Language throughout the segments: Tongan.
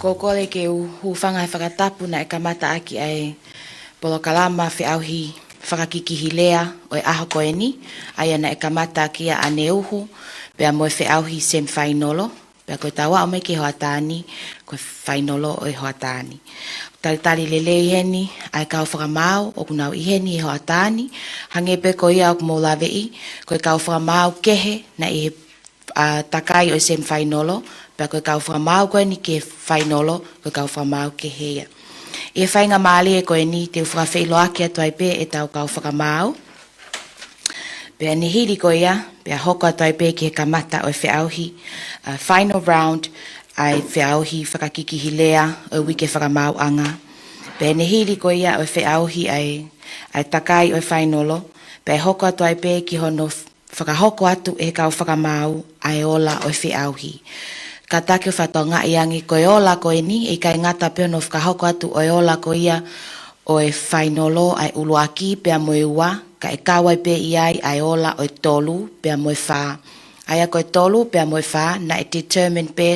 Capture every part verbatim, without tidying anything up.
ʻOku ou kole ke u hūfanga he fakatapu naʻe kamata ʻaki ʻa e polokalama feʻauhi fakakikihi lea ʻo e ʻaho ko eni, ʻa ia naʻe kamata ʻaki ʻa ʻaneuhu, pea mo e feʻauhi semifainolo, pea ko ʻetau aʻu mai ki he hoʻatā ni, ko e fainolo ʻo e hoʻatā ni. Talitali lelei heni ʻa e kau fakamaau ʻoku nau ʻi heni he hoʻatā ni, hangē pē ko ia ʻoku mou laveʻi, ko e kau fakamaau kehe naʻe ʻi he, ʻa, takai ʻo e semifainolo, pea ko e kau fakamaau ko eni ki he fainolo, ko e kau fakamaau kehe ia. ʻI he faingamālie ko eni te u fakafeʻiloaki atu ai pē ʻetau kau fakamaau. Pea ne hili ko ia, pea hoko atu ai pē ki he kamata ʻo e feʻauhi, ʻa, final round, ʻa e feʻauhi fakakikihi lea ʻo e uike fakamaauʻanga. Pea ne hili ko ia ʻo e feʻauhi ʻa e, ʻa e takai ʻo e fainolo, pea hoko atu ai pē ki hono f-, fakahoko atu ʻe he kau fakamaau ʻa e ola ʻo e feʻauhi. Kātaki ʻo fakatokangaʻi ange ko e ola ko eni, ʻe ʻikai ngata pē hono fakahoko atu ʻo e ola ko ia ʻo e fainolo ʻa e ʻuluaki pea mo e ua, ka ʻe kau ai pē ʻi ai ʻa e ola ʻo e tolu pea mo e fā. ʻA ia ko e tolu pea mo e fā, naʻe determine pē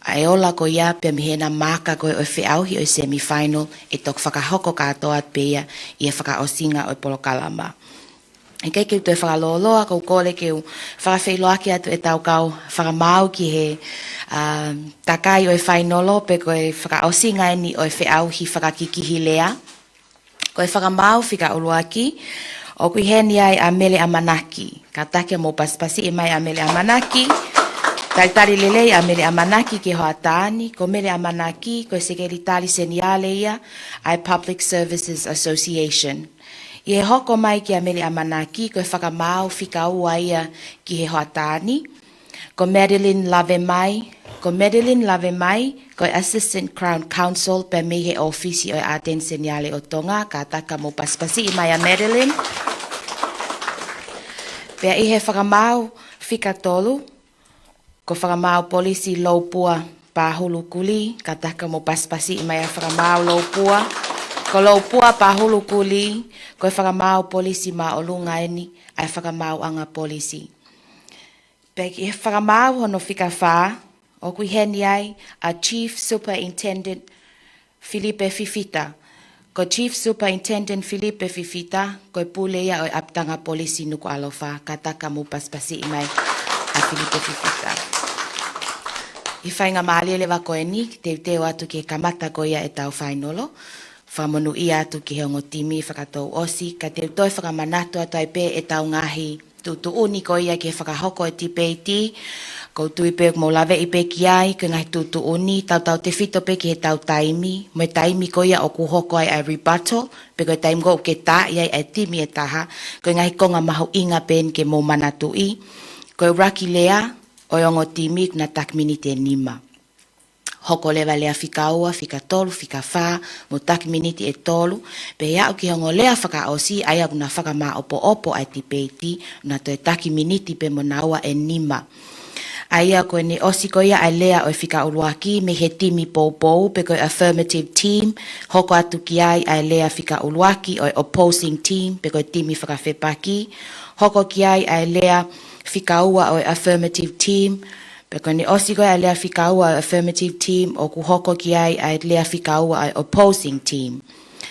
ʻa e ola ko ia pea mei heʻena maaka ko ē ʻo e feʻauhi ʻo e semifinal, ʻe toki fakahoko kātoa pē ia ʻi he fakaʻosinga ʻo e polokalama. ʻIkai ke u toe fakalōloa, ʻoku ou kole ke u fakafeʻiloaki atu ʻetau kau fakamaau ki he, ʻa, takai ʻo e fainolo pe ko e fakaʻosinga eni ʻo e feʻauhi fakakikihi lea. Ko e fakamaau fika ʻuluaki, ʻoku ʻi heni ai ʻa Mele ʻAmanaki. Kātaki mou pasipasiʻi mai ʻa Mele ʻAmanaki. Talitali lelei ʻa Mele ʻAmanaki ki he hoʻatā ni, ko Mele ʻAmanaki, ko e Sekelitali Seniale ia ʻa e Public Services Association. ʻI he hoko mai kia Mele ʻAmanaki, ko e fakamaau fika ua ia ki he hoʻatā ni. Ko Madeline Lavemai, ko Madeline Lavemai, ko e Assistant Crown Counsel pea mei he ʻŌfisi ʻo e ʻAteni Seniale ʻo Tonga, kātaki mou pasipasiʻi mai ʻa Madeline. Pea ʻi he fakamaau fika tolu, ko Fakamaau Polisi Loupua Pahulu Kuli, kātaki mou pasipasiʻi mai ʻa Fakamaau Loupua. Ko Loupua Pahulu Kuli, ko e Fakamaau Polisi māʻolunga eni ʻa e fakamaauʻanga polisi. Pea ki he fakamaau hono fika fā, ʻoku ʻi heni ai ʻa Chief Superintendent Filipe Fifita. Ko Chief Superintendent Filipe Fifita, ko e pule ia ʻo e ʻApitanga Polisi Nukuʻalofa, kātaki mou pasipasiʻi mai ʻa Filipe Fifita. ʻI he faingamālie leva ko eni, teuteu atu ki he kamata ko ia ʻetau fainolo, fakamonūʻia atu ki he ongo timi fakatouʻosi, ka te u toe fakamanatu atu ai pē ʻetau ngaahi tuʻutuʻuni ko ia ki he fakahoko e tipeiti. ʻOku ou tui pē ʻoku mou laveʻi pē ki ai, ko e ngaahi tuʻutuʻuni, tautautefito pē ki heʻetau taimi, mo e taimi ko ia ʻoku hoko ai ʻa e rebuttal, pe ko e taimi ko ē ʻoku ke taaʻi ai ʻa e timi ʻe taha, ko e ngaahi konga mahuʻinga pē eni ke mou manatuʻi. Ko e ʻuluaki lea ʻo e ongo timi ʻoku na taki miniti ʻe nima. Hoko leva lea fika ua, fika tolu, fika fā, mo taki miniti ʻe tolu, pea aʻu ki he ongo lea fakaʻosi, ʻa ia ʻoku na fakamāʻopoʻopo ʻa e tipeiti, ʻoku na toe taki miniti pē mo naua ʻe nima. ʻA ia ko ʻene ʻosi ko ia ʻa e lea ʻo e fika ʻuluaki mei he timi poupou, pe ko e affirmative team, hoko atu ki ai ʻa e lea fika ʻuluaki ʻo e opposing team, pe ko e timi fakafepaki, hoko ki ai ʻa e lea fika ua ʻo e affirmative team, pea ko ʻene ʻosi ko ē ʻa e lea fika ua ʻo e affirmative team, ʻoku hoko ki ai ʻa e lea fika ua ʻo e opposing team.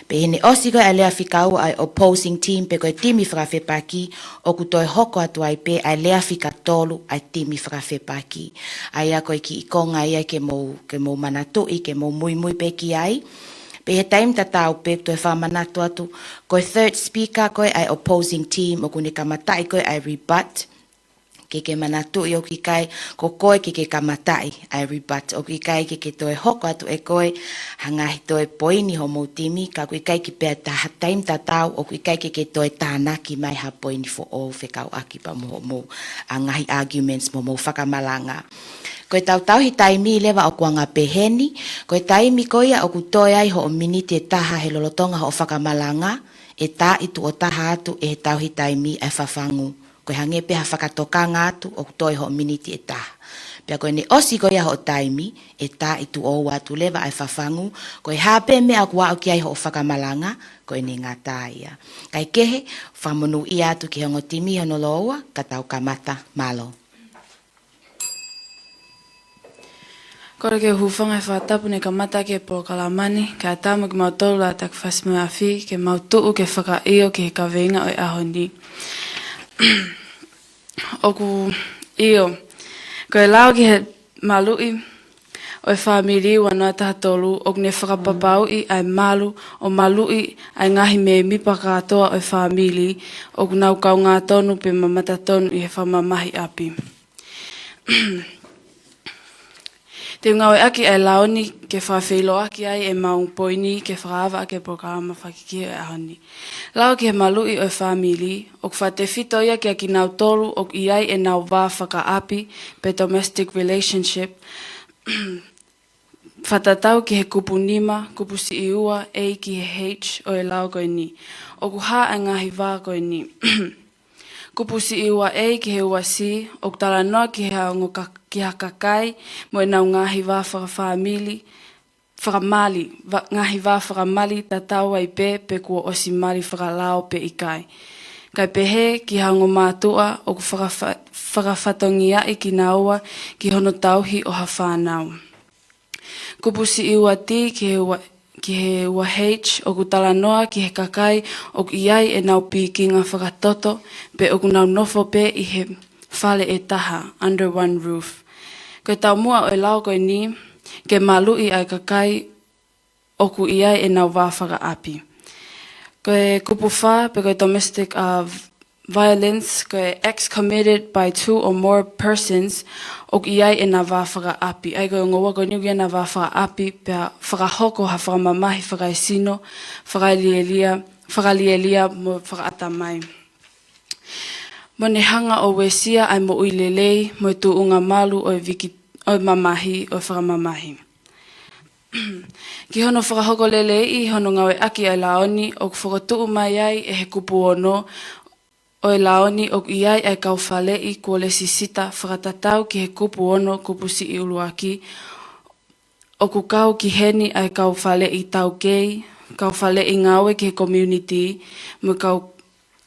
Pea ʻi heʻene ʻosi ko ē ʻa e lea fika ua ʻa e opposing team, pe ko e timi fakafepaki, ʻoku toe hoko atu ai pē ʻa e lea fika tolu ʻa e timi fakafepaki. ʻA ia ko e kiʻi konga ia ke mou, ke mou manatuʻi, ke mou muimui pē ki ai. Pea ʻi he taimi tatau pē ʻoku ou toe fakamanatu atu, ko e third speaker ko ē ʻa e opposing team, ʻoku ne kamataʻi ko ē ʻa e rebut, ke ke manatuʻi ʻoku ʻikai ko koe ke ke kamataʻi ʻa e rebut, ʻoku ʻikai ke ke toe hoko atu ʻe koe ha ngaahi toe poini homou timi, ka ʻoku ʻikai ke pea taha taimi tatau, ʻoku ʻikai ke ke toe tānaki mai ha poini foʻou fekauʻaki pea mo hoʻomou, ʻa, ngaahi arguments mo hoʻomou fakamalanga. Ko ʻetau tauhi taimi leva ʻoku anga pehē ni, ko e taimi ko ia ʻoku toe ai hoʻo miniti ʻe taha he lolotonga hoʻo fakamalanga, ʻe taaʻi tuʻo taha atu ʻe he tauhi taimi ʻa e fafangu. Ko e hangē pē ha fakatokanga atu ʻoku toe hoʻo miniti ʻe taha. Pea ko ʻene ʻosi ko ia hoʻo taimi, ʻe taaʻi tuʻo ua atu leva ʻa e fafangu, ko e hā pē meʻa ʻoku aʻu ki ai hoʻo fakamalanga, ko ʻene ngata ia. Kae kehe, fakamonūʻia atu ki he ongo timi hono lōua, ka tau kamata, mālō. Kole ke u hūfanga he fakatapu ne kamata ʻaki e polokalama ni, kae ʻatā mo kimautolu ʻa e taki fasi mo e afi, ke mau tuʻu ke fakaʻio ki he kaveinga ʻo e ʻaho ni. ʻOku ʻio, ko e lao ki he maluʻi ʻo e fāmili ua noa taha tolu, ʻoku ne fakapapauʻi ʻa e malu ʻo maluʻi ʻa e ngaahi mēmipa kātoa ʻo e fāmili, ʻoku nau kaungā tonu pe mamata tonu ʻi he fakamamahi ʻapi. Te u ngāueʻaki ʻa e lao ni ke fakafeʻiloaki ai ʻemau poini ke fakaava ʻaki e polokalama fakakikihi ʻo e ʻaho ni. Lao ki he maluʻi ʻo e fāmili, ʻoku fakatefito ia kia kinautolu ʻoku ʻi ai ʻenau vā fakaʻapi pe domestic relationship, fakatatau ki he kupu nima, kupu siʻi ua A ki he H ʻo e lao ko eni. ʻOku hā ʻa e ngaahi vā ko eni. Kupu siʻi ua A ki he ua C, ʻoku talanoa ki he ongo ka-, ki ha kakai mo ʻenau ngaahi vā fakafāmili, fakamali, va-, ngaahi vā fakamali tatau ai pē pe kuo ʻosi mali fakalao pe ʻikai. Kae pehē ki ha ongo mātuʻa ʻoku fakafa-, fakafatongiaʻi kinaua ki hono tauhi ʻo ha fānau. Kupu siʻi ua T ki he ua, ki he ua H ʻoku talanoa ki he kakai ʻoku ʻi ai ʻenau pikinga fakatoto pe ʻoku nau nofo pē ʻi he fale ʻe taha, under one roof. Ko e taumuʻa ʻo e lao ko eni, ke maluʻi ʻa e kakai ʻoku ʻi ai ʻenau vā fakaʻapi. Ko e kupu fā pe ko e domestic, uh, violence, ko e acts committed by two or more persons, ʻoku ʻi ai ʻena vā fakaʻapi. ʻA ia ko e ongo ua ko eni ʻoku ʻi ai ʻena vā fakaʻapi, pea fakahoko ha fakamamahi fakaesino, fakalielia, fakalielia mo fakaʻatamai. Mo ne hanga ʻo uesia ʻa e moʻui lelei mo e tuʻunga malu ʻo e viki-, ʻo e mamahi ʻo e fakamamahi. Ki hono fakahoko leleiʻi hono ngāueʻaki ʻa e lao ni, ʻoku fokotuʻu mai ai ʻe he kupu ono ʻo e lao ni ʻoku ʻi ai ʻa e kau faleʻi kuo lesisita fakatatau ki he kupu ono kupu siʻi ʻuluaki, ʻoku kau ki heni ʻa e kau faleʻi taukei, kau faleʻi ngāue ki he community, mo e kau,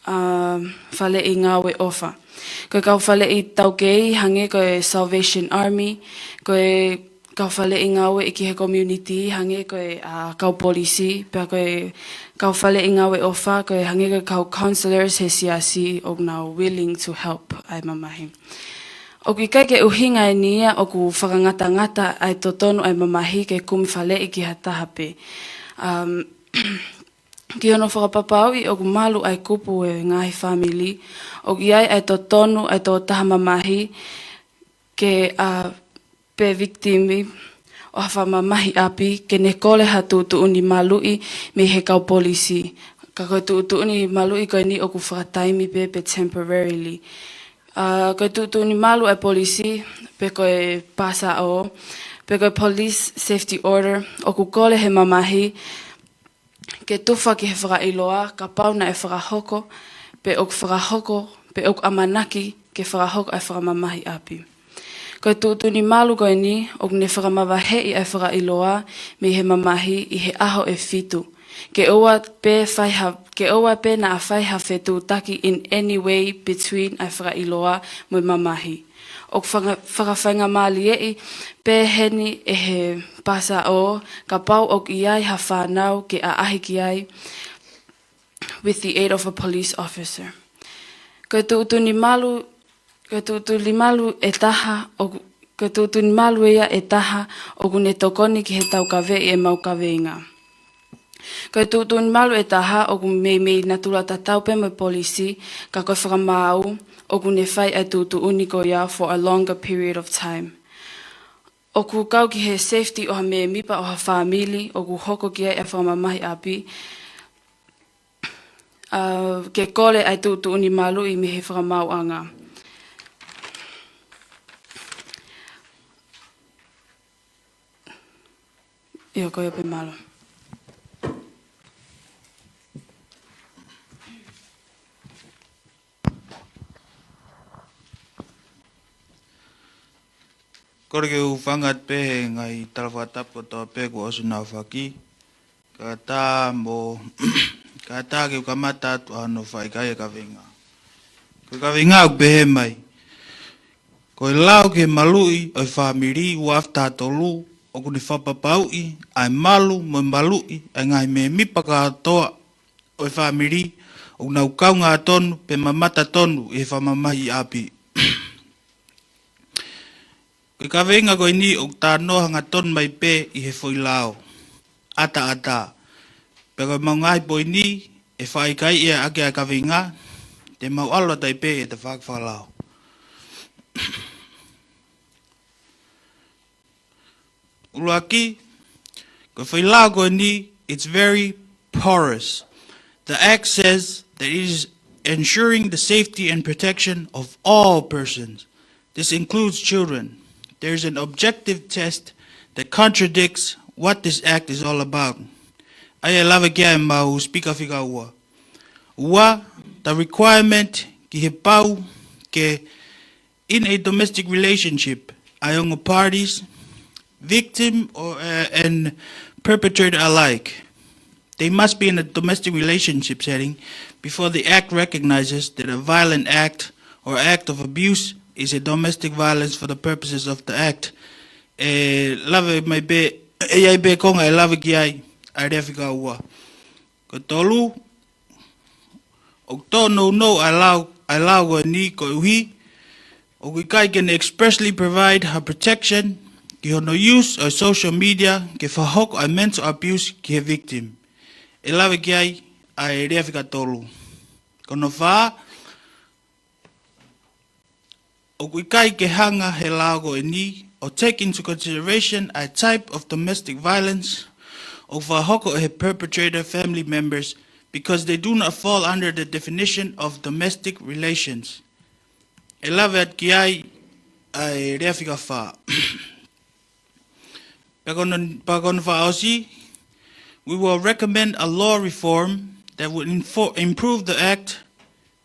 uh, faleʻi ngāue ʻofa. Ko e kau faleʻi taukei hangē ko e Salvation Army, ko e kau faleʻi ngāue ki he community hangē ko e, uh, kau polisi, pea ko e kau faleʻi ngāue ʻofa, ko e hangē ko e kau counselors he siasi ʻoku nau willing to help ʻa e mamahi. ʻOku ʻikai ke ʻuhinga eni ia ʻoku fakangatangata ʻa e totonu ʻa e mamahi ke kumi faleʻi ki ha taha pē. Um, ki hono fakapapauʻi ʻoku malu ʻa e kupu ʻo e ngaahi fāmili, ʻoku ʻi ai ʻa e totonu ʻa e tokotaha mamahi ke, uh, pe victim ʻo ha fakamamahi ʻapi ke ne kole ha tuʻutuʻuni maluʻi mei he kau polisi. Ka ko e tuʻutuʻuni maluʻi ko eni ʻoku fakataimi pē pe temporarily. Uh, ko e tuʻutuʻuni malu ʻa e polisi, pe ko e P S O, pe ko e police safety order, ʻoku kole he mamahi ke tufa ki he fakaʻiloa kapau naʻe fakahoko, pe ʻoku fakahoko, pe ʻoku ʻamanaki ke fakahoko ʻa e fakamamahi ʻapi. Ko e tuʻutuʻuni malu ko eni, ʻoku ne fakamavaheʻi ʻa e fakaʻiloa mei he mamahi ʻi he ʻaho ʻe fitu. Ke ʻoua pē fai ha, ke ʻoua pē naʻa fai ha fetuʻutaki in any way between ʻa e fakaʻiloa mo e mamahi. ʻOku faka-, fakafaingamālieʻi pē heni ʻe he P S O kapau ʻoku ʻi ai ha fānau ke ʻaʻahi ki ai with the aid of a police officer. Ko e tuʻutuʻuni malu, ko e tuʻutuʻuni malu ʻe taha, ʻoku, ko e tuʻutuʻuni malu ia ʻe taha ʻoku ne tokoni ki he taukaveʻi ʻemau kaveinga. Ko e tuʻutuʻuni malu ʻe taha ʻoku meimei natula tatau pē mo e polisi, ka ko e fakamaau ʻoku ne fai ʻa e tuʻutuʻuni ko ia for a longer period of time. ʻOku kau ki he safety ʻo ha mēmipa ʻo ha fāmili ʻoku hoko ki ai ʻa e fakamamahi ʻapi, uh, ke kole ʻa e tuʻutuʻuni maluʻi mei he fakamaauʻanga. ʻIo, ko ia pē, mālō. Kole ke u hūfanga atu pē he ngaahi tala fakatapu kotoa pē kuo ʻosi hono aofaki. Kae ʻatā mo, kae ʻatā ke u kamata atu ʻa hono fakaʻikaiʻi e kaveinga. Ko e kaveinga ʻoku pehē mai. Ko e lao ki he maluʻi ʻo e fāmili ua afe taha tolu, ʻoku ne fakapapauʻi ʻa e malu mo e maluʻi ʻa e ngaahi mēmipa kātoa ʻo e fāmili, ʻoku nau kaungā tonu pe mamata tonu ʻi he fakamamahi ʻi ʻapi. Ko e kaveinga ko eni ʻoku talanoa hangatonu mai pē ʻi he foʻi lao ʻataʻatā. Pea ko e maʻu ngaahi poini ʻe fakaʻikaiʻi ʻaki ʻa e kaveinga, te mau ʻalu atu ai pē ʻi he tafaʻaki fakalao. ʻUluaki, ko e foʻi lao ko eni, it's very porous. The Act says that it is ensuring the safety and protection of all persons. This includes children. There is an objective test that contradicts what this act is all about. ʻA ia ʻe lave ki ai ʻemau Speaker fika ua. Ua, the requirement ki he pau ke in a domestic relationship, ʻa e ongo parties, victim or, uh, and perpetrator alike. They must be in a domestic relationship setting before the Act recognizes that a violent act or act of abuse is a domestic violence for the purposes of the Act. ʻE lave mai pē, ʻe ʻi ai pē konga ʻe lave ki ai ʻa e lea fika ua. Ko e tolu, ʻoku tōnounou ʻa e lao, ʻa e lao ko eni koeʻuhi ʻoku ʻikai ke ne expressly provide ha protection ki hono use ʻo e social media ke fakahoko ʻa e mental abuse ki he victim. ʻE lave ki ai ʻa e lea fika tolu. Ko hono fā, ʻoku ʻikai ke hanga he lao ko eni ʻo take into consideration a type of domestic violence ʻoku fakahoko ʻe he perpetrator family members because they do not fall under the definition of domestic relations. ʻE lave atu ki ai ʻa e lea fika fā. Pea ko hono, pea ko hono fakaʻosi, we will recommend a law reform that would info-, improve the act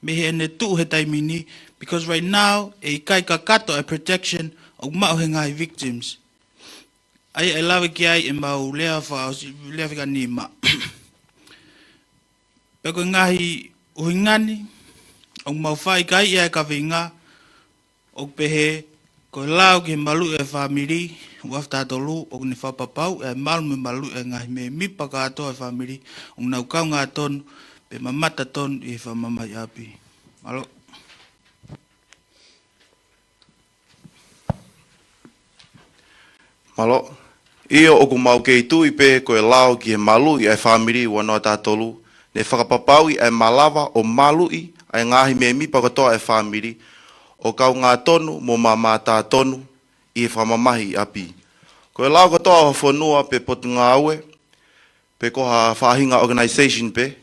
mei heʻene tuʻu he taimi ni, because right now ʻe ʻikai kakato ʻa e protection ʻoku maʻu he ngaahi victims. ʻA ia ʻe lave ki ai ʻemau lea fakaʻosi, lea fika nima. Pea ko e ngaahi ʻuhinga ni ʻoku mau fakaʻikaiʻi ʻa e kaveinga, ʻoku pehē, ko e lao ki he maluʻi ʻa e fāmili ua afe taha tolu, ʻoku ne fakapapauʻi ʻa e malu mo e maluʻi ʻa e ngaahi mēmipa kātoa ʻo e fāmili, ʻoku nau kaungā tonu pe mamata tonu ʻi he fakamamahi ʻapi. Mālō. Mālō. ʻIo, ʻoku mau kei tui pē ko e lao ki he maluʻi ʻa e fāmili ua noa taha tolu, ne fakapapauʻi ʻa e malava ʻo maluʻi ʻa e ngaahi mēmipa kotoa ʻo e fāmili, ʻo kaungā tonu mo mamata tonu ʻi he fakamamahi ʻapi. Ko e lao kotoa ʻo ha fonua pe potungāue, pe ko ha faʻahinga organization pē,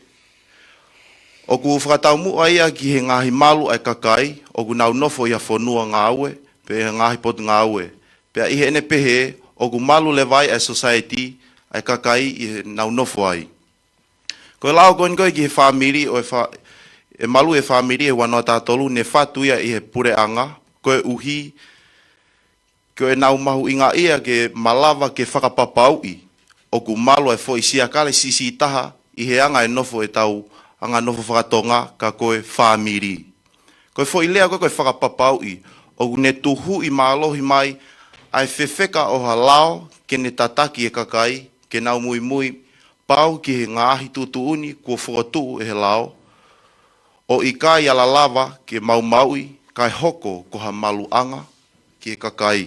ʻoku fakataumuʻa ia ki he ngaahi malu ʻa e kakai ʻoku nau nofo ʻi ha fonua ngāue pe ngaahi potungāue. Pea ʻi heʻene pehē, ʻoku malu leva ai ʻa e society ʻa e kakai ʻi heʻenau nofo ai. Ko e lao ko eni ko ē ki he fāmili ʻo e fa-, ʻe maluʻi e fāmili ʻi he ua noa taha tolu, ne fatu ia ʻi he puleʻanga, koeʻuhi ko ʻenau mahuʻingaʻia ke malava ke fakapapauʻi ʻoku malu ʻa e foʻi siakale siʻisiʻi taha ʻi he anga e nofo ʻetau anga nofo faka-Tonga, ka ko e fāmili. Ko e foʻi lea ko ē ko e fakapapauʻi, ʻoku ne tuhuʻi mālohi mai ʻa e fefeka ʻo ha lao ke ne tataki e kakai ke nau muimui pau ki he ngaahi tuʻutuʻuni kuo fokotuʻu ʻe he lao, ʻo ʻikai ala lava ke maumauʻi kae hoko ko ha maluʻanga ki he kakai.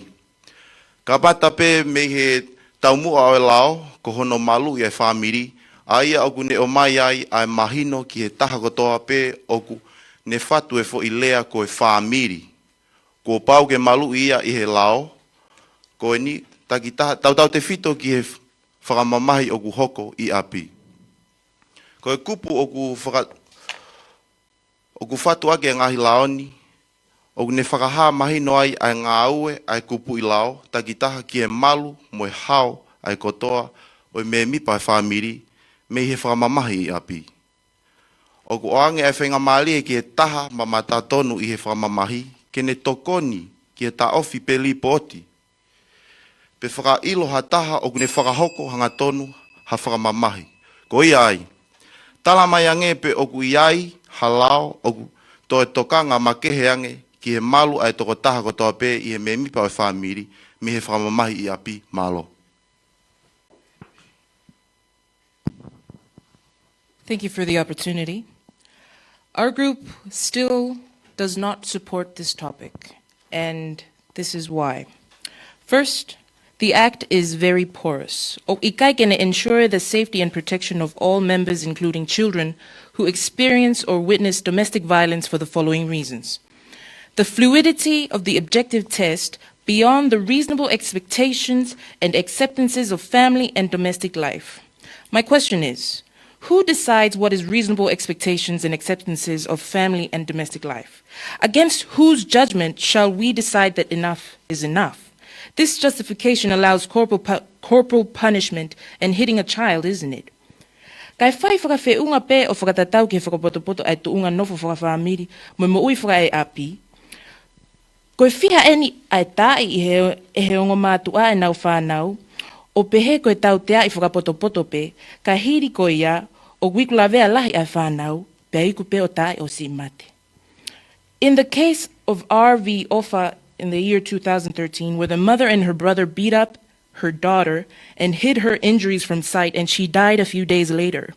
Kamata pē mei he taumuʻa ʻo e lao, ko hono maluʻi ʻa e fāmili, ʻa ia ʻoku ne ʻomai ai ʻa e mahino ki he taha kotoa pē ʻoku ne fatu e foʻi lea ko e fāmili. Kuo pau ke maluʻi ia ʻi he lao ko eni, takitaha, tautautefito ki he fakamamahi ʻoku hoko ʻi ʻapi. Ko e kupu ʻoku faka-, ʻoku fatu ʻaki e ngaahi lao ni, ʻoku ne fakahā mahino ai ʻa e ngāue ʻa e kupuʻi lao, takitaha ki he malu mo e hao ʻa e kotoa ʻo e mēmipa ʻo e fāmili mei he fakamamahi ʻi ʻapi. ʻOku ʻoange ʻa e faingamālie ki he taha mamata tonu ʻi he fakamamahi ke ne tokoni ki he taʻofi pe lipooti pe fakaʻilo ha taha ʻoku ne fakahoko hangatonu ha fakamamahi. Ko ia ai, tala mai ange pe ʻoku ʻi ai ha lao ʻoku toe tokanga makehe ange ki he malu ʻa e tokotaha kotoa pē ʻi he mēmipa ʻo e fāmili mei he fakamamahi ʻi ʻapi. Mālō. Thank you for the opportunity. Our group still does not support this topic, and this is why. First, the act is very porous. ʻOku ʻikai ke ne ensure the safety and protection of all members, including children, who experience or witness domestic violence for the following reasons. The fluidity of the objective test beyond the reasonable expectations and acceptances of family and domestic life. My question is, who decides what is reasonable expectations and acceptances of family and domestic life? Against whose judgment shall we decide that enough is enough? This justification allows corporal, pu-, corporal punishment and hitting a child, isn't it? Kae fai fakafeʻunga pē ʻo fakatatau ki he fakapotopoto ʻa e tuʻunga nofo fakafāmili mo e moʻui fakaeʻapi, ko e fiha ʻeni ʻa e taaʻi ʻe he, ʻe he ongo mātuʻa ʻenau fānau, ʻo pehē ko e tauteaʻi fakapotopoto pē, ka hili ko ia ʻoku iku lavea lahi ʻa e fānau, pea iku pē ʻo taaʻi ʻo siʻi mate. In the case of R V Ofa in the year two thousand thirteen, where the mother and her brother beat up her daughter and hid her injuries from sight, and she died a few days later.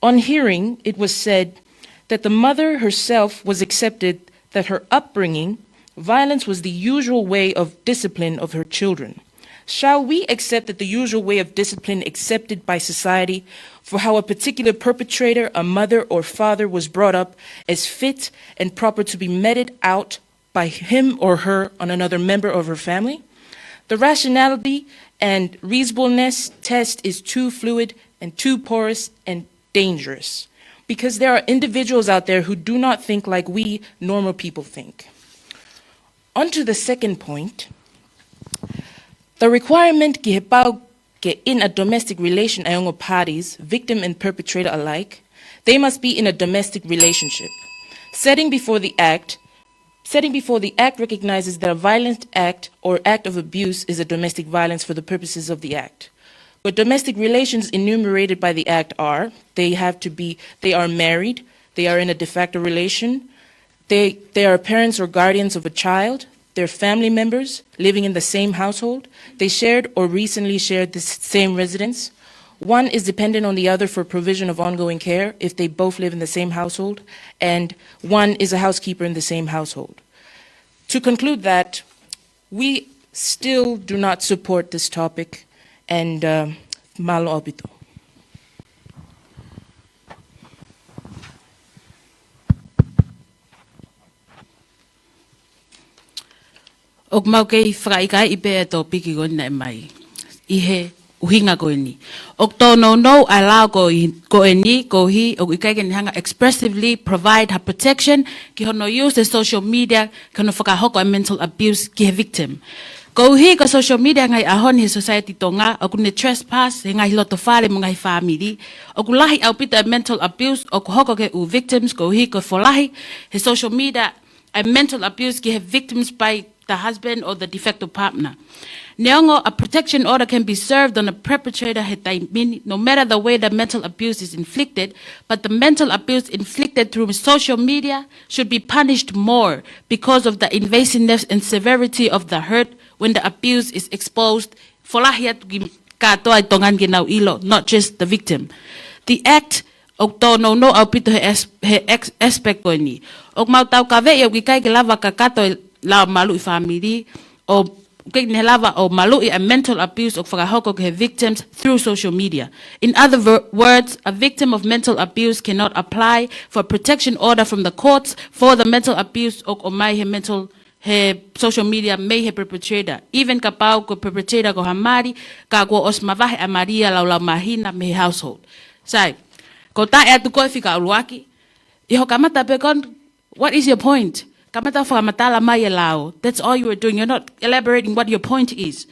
On hearing, it was said that the mother herself was accepted that her upbringing, violence was the usual way of discipline of her children. Shall we accept that the usual way of discipline accepted by society for how a particular perpetrator, a mother or father, was brought up as fit and proper to be meted out by him or her on another member of her family? The rationality and reasonableness test is too fluid and too porous and dangerous, because there are individuals out there who do not think like we normal people think. On to the second point, the requirement ki he pau ke in a domestic relation ʻa e ongo parties, victim and perpetrator alike, they must be in a domestic relationship. Setting before the act, setting before the act recognizes that a violent act or act of abuse is a domestic violence for the purposes of the act. What domestic relations enumerated by the act are, they have to be, they are married, they are in a de facto relation, they, they are parents or guardians of a child, they're family members living in the same household, they shared or recently shared the s-, same residence, one is dependent on the other for provision of ongoing care if they both live in the same household, and one is a housekeeper in the same household. To conclude that, we still do not support this topic, and, uh, mālō ʻaupito. ʻOku mau kei fakaʻikaiʻi pē ʻa e tōpiki ko eni naʻe mai ʻi he ʻuhinga ko eni. ʻOku tōnounou ʻa e lao ko i-, ko eni, koeʻuhi ʻoku ʻikai ke ne hanga expressively provide ha protection ki hono use e social media ki hono fakahoko e mental abuse ki he victim. Koeʻuhi ko e social media he ngaahi ʻaho ni he society Tonga, ʻoku ne trespass he ngaahi loto fale mo e ngaahi fāmili. ʻOku lahi ʻaupito e mental abuse ʻoku hoko ki he ʻū victims koeʻuhi ko e folahi he social media ʻa e mental abuse ki he victims by the husband or the de facto partner. Neongo a protection order can be served on a perpetrator he taimi ni, no matter the way the mental abuse is inflicted, but the mental abuse inflicted through social media should be punished more because of the invasiveness and severity of the hurt when the abuse is exposed. Folahi atu ki kātoa ʻi Tonga ni ke nau ʻilo, not just the victim. The act ʻoku tōnounou ʻaupito he as-, he ex-, aspect ko eni. ʻOku mau taukaveʻi ʻoku ʻikai ke lava kakato e lao maluʻi fāmili, ʻo ʻikai ke ne lava ʻo maluʻi ʻa e mental abuse ʻoku fakahoko ki he victims through social media. In other ver-, words, a victim of mental abuse cannot apply for a protection order from the courts for the mental abuse ʻoku ʻomai he mental he social media mei he perpetrator. Even kapau ko e perpetrator ko ha mali, ka kuo ʻosi mavahe ʻa e mali ʻa e laulaunoa māhina mei he household. Sai, ko e taʻe atu ko e fika ʻuluaki, ʻi hoʻo kamata pē ko eni, what is your point? Kamata fakamatala mai e lao. That's all you were doing. You're not elaborating what your point is.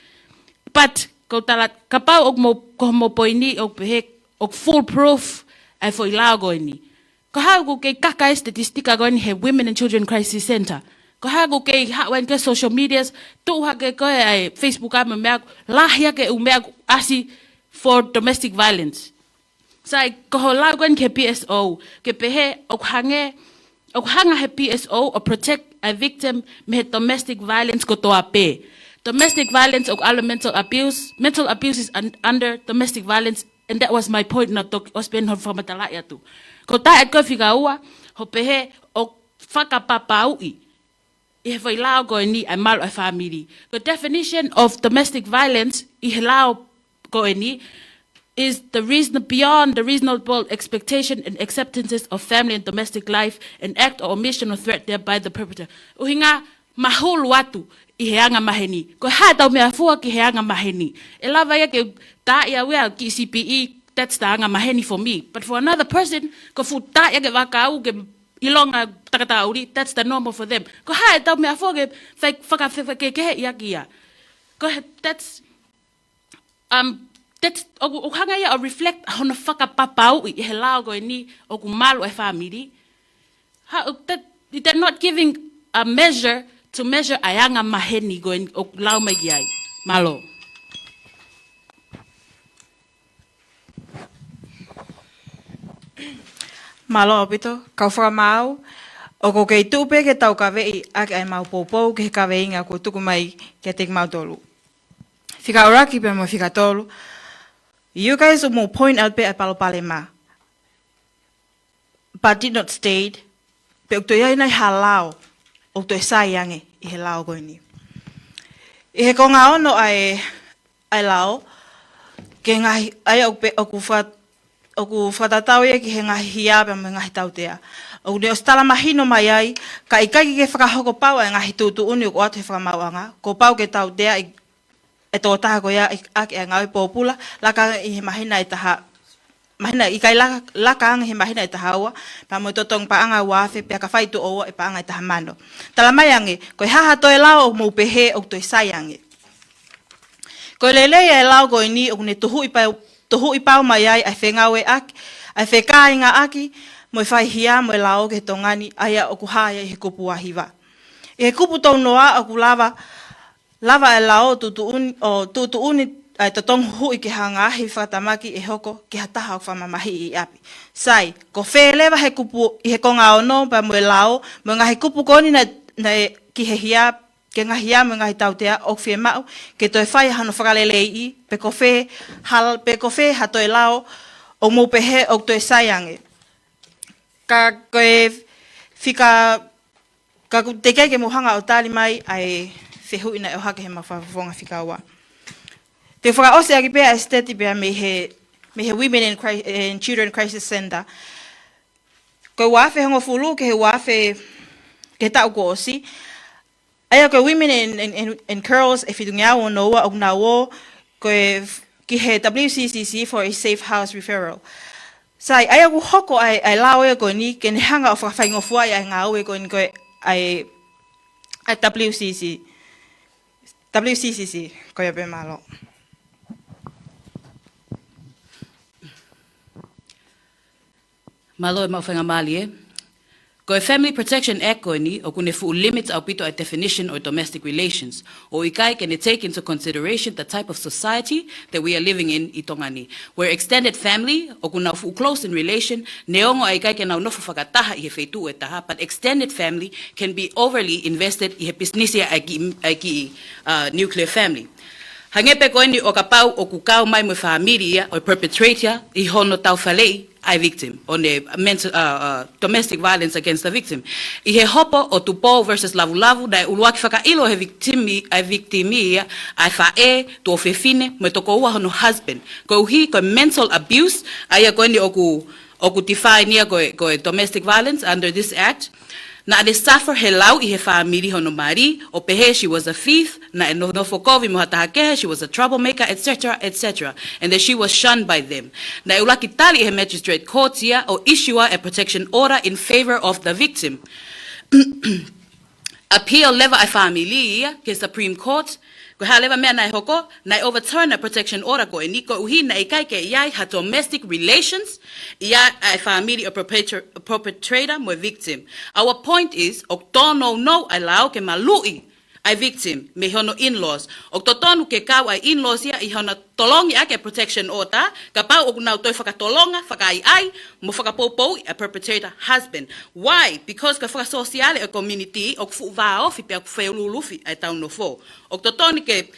But, ko e tala, kapau ʻoku mo, ko hoʻomo poini ʻoku pehē, ʻoku foolproof ʻa e foʻi lao ko eni. Ko e hā ʻoku kei kaka e statistika ko eni he Women and Children Crisis Centre? Ko e hā ʻoku kei haʻu eni ki he social medias, tuʻu hake ko ē ʻa e Facebook ʻa e meʻa, lahi hake ʻū meʻa ʻoku ʻasi for domestic violence. Sai, ko hoʻo lau ko eni ki he P S O, ke pehē ʻoku hangē ʻoku hanga he P S O ʻo protect a victim mei he domestic violence kotoa pē. Domestic violence ʻoku ʻalu mental abuse. Mental abuse is un- under domestic violence, and that was my point naʻa ku ʻosi pē hono fakamatalaʻi atu. Ko e taʻe ko e fika ua, ʻoku pehē ʻoku fakapapauʻi ʻi he foʻi lao ko eni ʻa e malu ʻa e fāmili. The definition of domestic violence ʻi he lao ko eni is the reason beyond the reasonable expectation and acceptances of family and domestic life, an act or omission or threat thereby the perpetrator. ʻUhinga mahulu atu ʻi he anga maheni. Ko e hā ʻetau meʻafua ki he anga maheni? ʻE lava ia ke tā ia ʻe au ki C P E, that's the anga maheni for me. But for another person, ko e fuʻu tā ia ke vaka au ke ʻilonga takatauli, that's the normal for them. Ko e hā ʻetau meʻafua ke fai faka- faka- ke- ke- ia ki ia. Ko e, that's, um, that's, ʻoku, ʻoku hanga ia ʻo reflect hono fakapapauʻi ʻi he lao ko eni ʻoku malu ʻa e fāmili. How, that, they're not giving a measure to measure ʻa e anga maheni ko eni ʻoku lau mai ki ai. Mālō. Mālō ʻaupito, kau fakamaau, ʻoku ou kei tuʻu pē ke taukaveʻi ʻaki ʻa e mau poupou ki he kaveinga kuo tuku mai kiate kimautolu. Fika ʻuluaki pea mo e fika tolu. You guys ʻoku mou point out pē ʻa e palopalema, but did not state pe ʻoku toe ʻi ai nai ha lao ʻoku toe sai ange ʻi he lao ko eni. ʻI he konga ono ʻa e, ʻa e lao, ki he ngaahi, ʻa ia ʻoku pe-, ʻoku fa-, ʻoku fakatatau ia ki he ngaahi hia pea mo e ngaahi tautea. ʻOku ne ʻosi tala mahino mai ai, ka ʻikai ke fakahoko pau ʻa e ngaahi tuʻutuʻuni ʻoku ʻoatu he fakamaauʻanga, kuo pau ke tautea ʻi ʻe tokotaha ko ia ʻi, ʻaki ʻa e ngāue pōpula, laka ange ʻi he māhina ʻe taha, māhina ʻikai laka, laka ange he māhina ʻe taha ua, pea mo e totongi paʻanga ua afe, pea ka fai tuʻo ua ʻe paʻanga ʻe taha mano. Tala mai ange, ko e hā ha toe lao ʻoku mou pehē ʻoku toe sai ange? Ko e lelei ʻa e lao ko eni ʻoku ne tohuʻi pau, tohuʻi pau mai ai ʻa e fengāueʻaki, ʻa e fekāingaʻaki, mo e faihia, mo e lao ki he Tonga ni, ʻa ia ʻoku hā ia ʻi he kupu ua hiva. ʻI he kupu tolu noa ʻoku lava, lava ʻa e lao ʻo tuʻutuʻuni, ʻo tuʻutuʻuni ʻa e totongi huhuʻi ki ha ngaahi fakatamaki ʻe hoko ki ha taha ʻoku fakamamahiʻi ʻi ʻapi. Sai, ko fē leva he kupu ʻi he konga ono pea mo e lao, mo e ngaahi kupu ko eni naʻe, naʻe ki he hia, ki he ngaahi hia mo e ngaahi tautea ʻoku fiemaʻu ke toe fai hano fakaleleiʻi, pe ko fē hal-, pe ko fē ha toe lao ʻoku mou pehē ʻoku toe sai ange. Ka ko e fika Ka ʻoku teʻeki ai ke mou hanga ʻo tali mai ʻa e fehuʻi naʻe ʻohake he mau fakafofonga fika ua. Te u fakaʻosi ʻaki pē ʻa e siteti pea mei he, mei he Women and Cri-, and Children Crisis Center. Ko e ua afe hongofulu ki he ua afe, ki he taʻu kuo ʻosi. ʻA ia ko e Women and, and, and, and Girls ʻe fitungeau ono ua ʻoku nau ō, ko e f-, ki he W C C C for a Safe House Referral. Sai, ʻa ia ʻoku hoko ʻa e, ʻa e lao ia ko eni, ke ne hanga ʻo fakafaingofuaʻi ʻa e ngāue ko eni ko e, ʻa e, ʻa e W C C. W C C C, ko ia pē, mālō. Mālō e maʻu faingamālie. Ko e Family Protection Act ko eni, ʻoku ne fuʻu limit ʻaupito ʻa e definition ʻo e domestic relations, ʻo ʻikai ke ne take into consideration the type of society that we are living in ʻi Tonga ni, where extended family ʻoku nau fuʻu close in relation, neongo ʻa e ʻikai ke nau nofo fakataha ʻi he feituʻu ʻe taha, but extended family can be overly invested ʻi he pisinisi ʻa e kiʻi, ʻa e kiʻi, uh, nuclear family. Hangē pē ko eni ʻo kapau ʻoku kau mai mo e fāmili ia ʻo e perpetrator ʻi hono taufaleʻi ʻa e victim, ʻo ne mental, uh, uh, domestic violence against the victim. ʻI he hopo ʻo Tupou versus Lavulavu, naʻe ʻuluaki fakaʻilo he victim ʻi, ʻa e victim ia, ʻa e faʻē, tuofefine, mo e tokoua hono husband. Koeʻuhi ko e mental abuse, ʻa ia ko eni ʻoku, ʻoku define ia ko e, ko e domestic violence under this act. Naʻa ne suffer he lau ʻi he fāmili hono mali, ʻo pehē she was a thief, naʻe no-, nofo kovi mo ha taha kehe, she was a troublemaker, et cetera, et cetera. And that she was shunned by them. Naʻe ʻuluaki tali ʻe he magistrate court ia ʻo issue a protection order in favor of the victim. Appeal leva ʻa e fāmili ia ki he Supreme Court, ko e hā leva meʻa naʻe hoko, naʻe overturn ʻa e protection order ko eni, koeʻuhi naʻe ʻikai ke ʻi ai ha domestic relations ia ʻa e fāmili ʻo e perpetra-, perpetrator mo e victim. Our point is, ʻoku tōnounou ʻa e lao ke maluʻi ʻa e victim mei hono in-laws. ʻOku totonu ke kau ʻa e in-laws ia ʻi hono tolongi ʻaki e protection order, kapau ʻoku nau toe fakatolonga, fakaʻaiʻai, mo fakapoupouʻi ʻa e perpetrator husband. Why? Because ko e fakasōsiale ʻo e community ʻoku fuʻu vāofi pea ʻoku feuluulufi ʻa e tau nofo. ʻOku totonu ke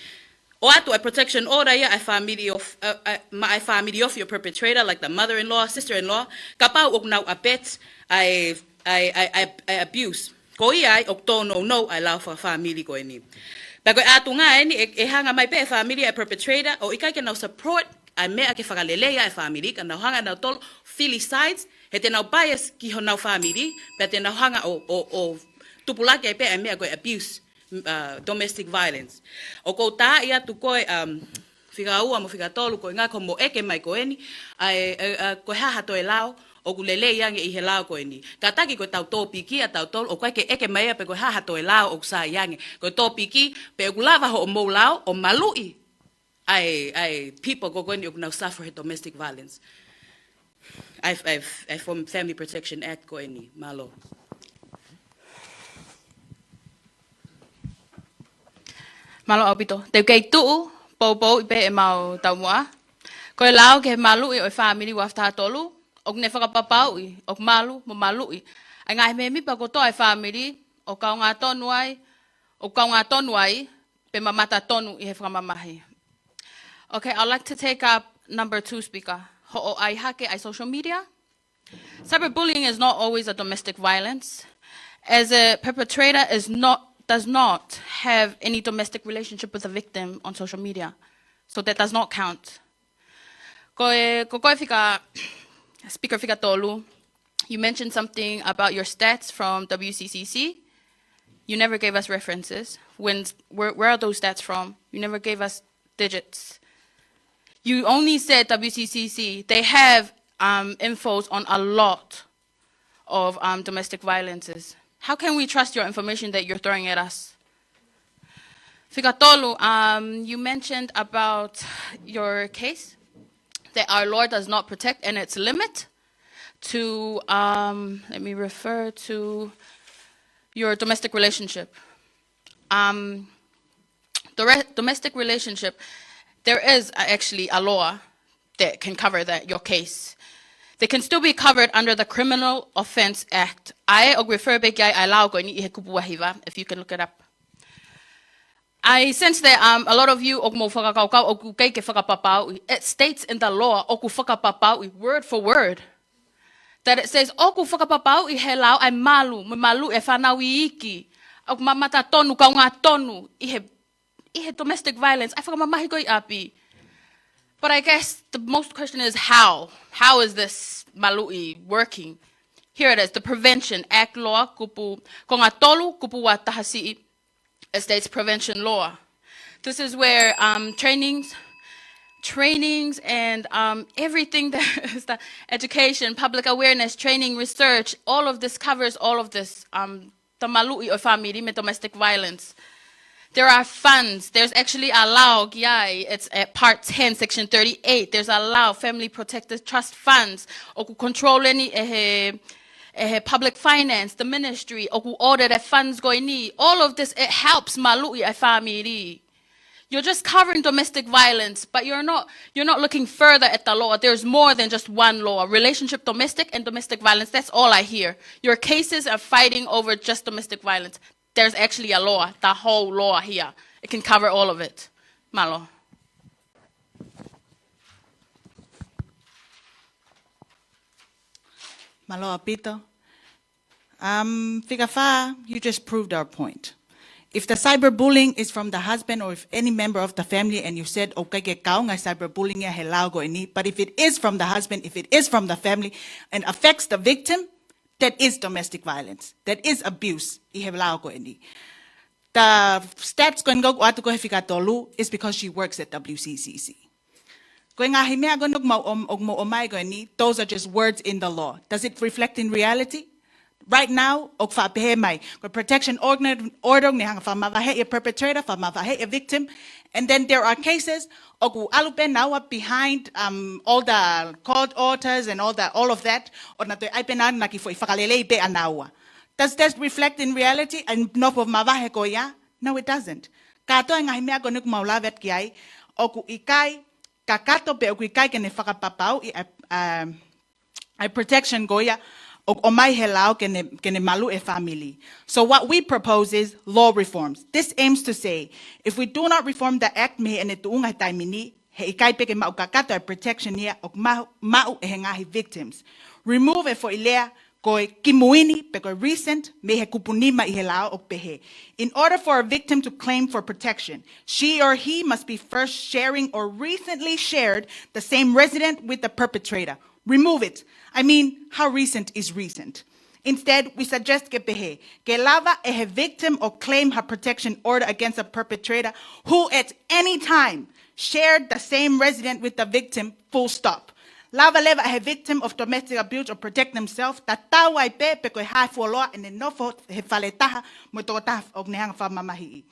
ʻoatu ʻa e protection order ia ʻa e family of, uh, uh, maʻa e family of your perpetrator, like the mother-in-law, sister-in-law, kapau ʻoku nau abet ʻa e, ʻa e, ʻa e, ʻa e, ʻa e abuse. Ko ia ai ʻoku tōnounou ʻa e lao fakafamili ko eni. Pea ko e ʻatunga eni, ʻe, ʻe hanga mai pē ʻe he family ʻa e perpetrator ʻo ʻikai ke nau support ʻa e meʻa ke fakaleleiʻi ʻa e family, ka nau hanga ʻe nautolu ʻo fili sides, he te nau bias ki honau family, pea te nau hanga ʻo, ʻo, ʻo tupulaki ai pē ʻa e meʻa ko e abuse, uh, domestic violence. ʻOku ou taaʻi atu ko e, um, fika ua mo fika tolu, ko e ʻuhinga ko hoʻomo ʻeke mai ko eni, ʻa e, ʻa e, ʻa e, ko e hā ha toe lao ʻoku lelei ange ʻi he lao ko eni. Kātaki ko e tau tōpiki ʻa tautolu, ʻoku ʻikai ke ʻeke mai ia pe ko e hā ha toe lao ʻoku sai ange. Ko e tōpiki, pe ʻoku lava hoʻomou lao ʻo maluʻi ʻa e, ʻa e people ko eni ʻoku nau suffer he domestic violence. ʻA e, ʻa e, ʻa e Fam-, Family Protection Act ko eni. Mālō. Mālō ʻaupito. Te u kei tuʻu poupouʻi pē ʻemau taumuʻa. Ko e lao ki he maluʻi ʻo e family ua afe taha tolu, ʻoku ne fakapapauʻi ʻoku malu mo maluʻi ʻa e ngaahi mēmipa kotoa ʻo e family, ʻoku kaungā tonu ai, ʻoku kaungā tonu ai, pe mamata tonu ʻi he fakamamahi. Okay, I'd like to take up number two speaker. Hoʻo ʻai hake ʻa e social media. Cyberbullying is not always a domestic violence, as a perpetrator is not, does not have any domestic relationship with the victim on social media. So that does not count. Ko e, ko koe fika, speaker fika tolu, you mentioned something about your stats from W C C C. You never gave us references. When, where, where are those stats from? You never gave us digits. You only said W C C C. They have, um, infos on a lot of, um, domestic violences. How can we trust your information that you're throwing at us? Fika tolu, um, you mentioned about your case, that our law does not protect and it's limit to, um, let me refer to your domestic relationship. Um, the re-, domestic relationship, there is a, actually a law that can cover that, your case. They can still be covered under the Criminal Offense Act. ʻA ē ʻoku refer pē ki ai ʻa e lao ko eni ʻi he kupu ua hiva, if you can look it up. I sense that, um, a lot of you ʻoku mou fakakaukau ʻoku ʻikai ke fakapapauʻi. It states in the law ʻoku fakapapauʻi, word for word, that it says ʻoku fakapapauʻi he lao ʻa e malu, mo e maluʻi ʻa e fānau iiki, ʻoku mamata tonu, kaungā tonu ʻi he, ʻi he domestic violence, ʻa e fakamamahi ko ē ʻi ʻapi. But I guess the most question is how? How is this maluʻi working? Here it is, the Prevention Act law, kupu, konga tolu, kupu ua taha siʻi, it states prevention law. This is where, um, trainings, trainings and, um, everything that is the education, public awareness, training, research, all of this covers all of this, um, the maluʻi ʻo e fāmili mo e domestic violence. There are funds. There's actually a lao ki ai. It's at part ten, section thirty-eight. There's a lao, Family Protective Trust funds. ʻOku control eni ʻe he, ʻe he public finance, the ministry, ʻoku audit e funds ko eni. All of this, it helps maluʻi ʻa e fāmili. You're just covering domestic violence, but you're not, you're not looking further at the law. There's more than just one law. Relationship domestic and domestic violence, that's all I hear. Your cases are fighting over just domestic violence. There's actually a law, the whole law here. It can cover all of it. Mālō. Mālō ʻaupito. Um, fika fā, you just proved our point. If the cyberbullying is from the husband or if any member of the family and you said, okay, ke kaunga cyberbullying ia he lao ko eni, but if it is from the husband, if it is from the family and affects the victim, that is domestic violence. That is abuse ʻi he lao ko eni. The stats ko eni ʻoku ʻoatu ko ē he fika tolu is because she works at W C C C. Ko e ngaahi meʻa ko eni ʻoku mou ʻom-, ʻoku mou ʻomai ko eni, those are just words in the law. Does it reflect in reality? Right now, ʻoku faʻa pehē mai, ko e protection order, order ne hanga fakamavaheʻi e perpetrator, fakamavaheʻi e victim. And then there are cases ʻoku ʻalu pē naua behind, um, all the court orders and all the, all of that, ʻo na toe ʻai pē naua ʻenau kiʻi foʻi fakalelei pē ʻanaua. Does that reflect in reality? ʻA e nofo mavahe ko ia, No, it doesn't. Kātoa e ngaahi meʻa ko eni ʻoku mau lave atu ki ai, ʻoku ʻikai kakato pe ʻoku ʻikai ke ne fakapapauʻi ʻa e, um, ʻa e protection ko ia ʻoku ʻomai he lao ke ne, ke ne maluʻi e fāmili. So what we propose is law reforms. This aims to say, if we do not reform the act mei heʻene tuʻunga he taimi ni, he ʻikai pē ke maʻu kakato e protection ia ʻoku ma-, maʻu ʻe he ngaahi victims. Remove e foʻi lea ko e kimui ni pe ko e recent mei he kupu nima ʻi he lao ʻoku pehē, in order for a victim to claim for protection, she or he must be first sharing or recently shared the same resident with the perpetrator. Remove it. I mean, how recent is recent? Instead, we suggest ke pehē, ke lava ʻe he victim ʻo claim her protection order against a perpetrator who at any time shared the same resident with the victim, full stop. Lava leva ʻe he victim of domestic abuse ʻo protect themselves, tatau ai pē pe ko e hā e fuoloa ʻene nofo he fale taha mo e tokotaha ʻoku ne hanga fakamamahiʻi.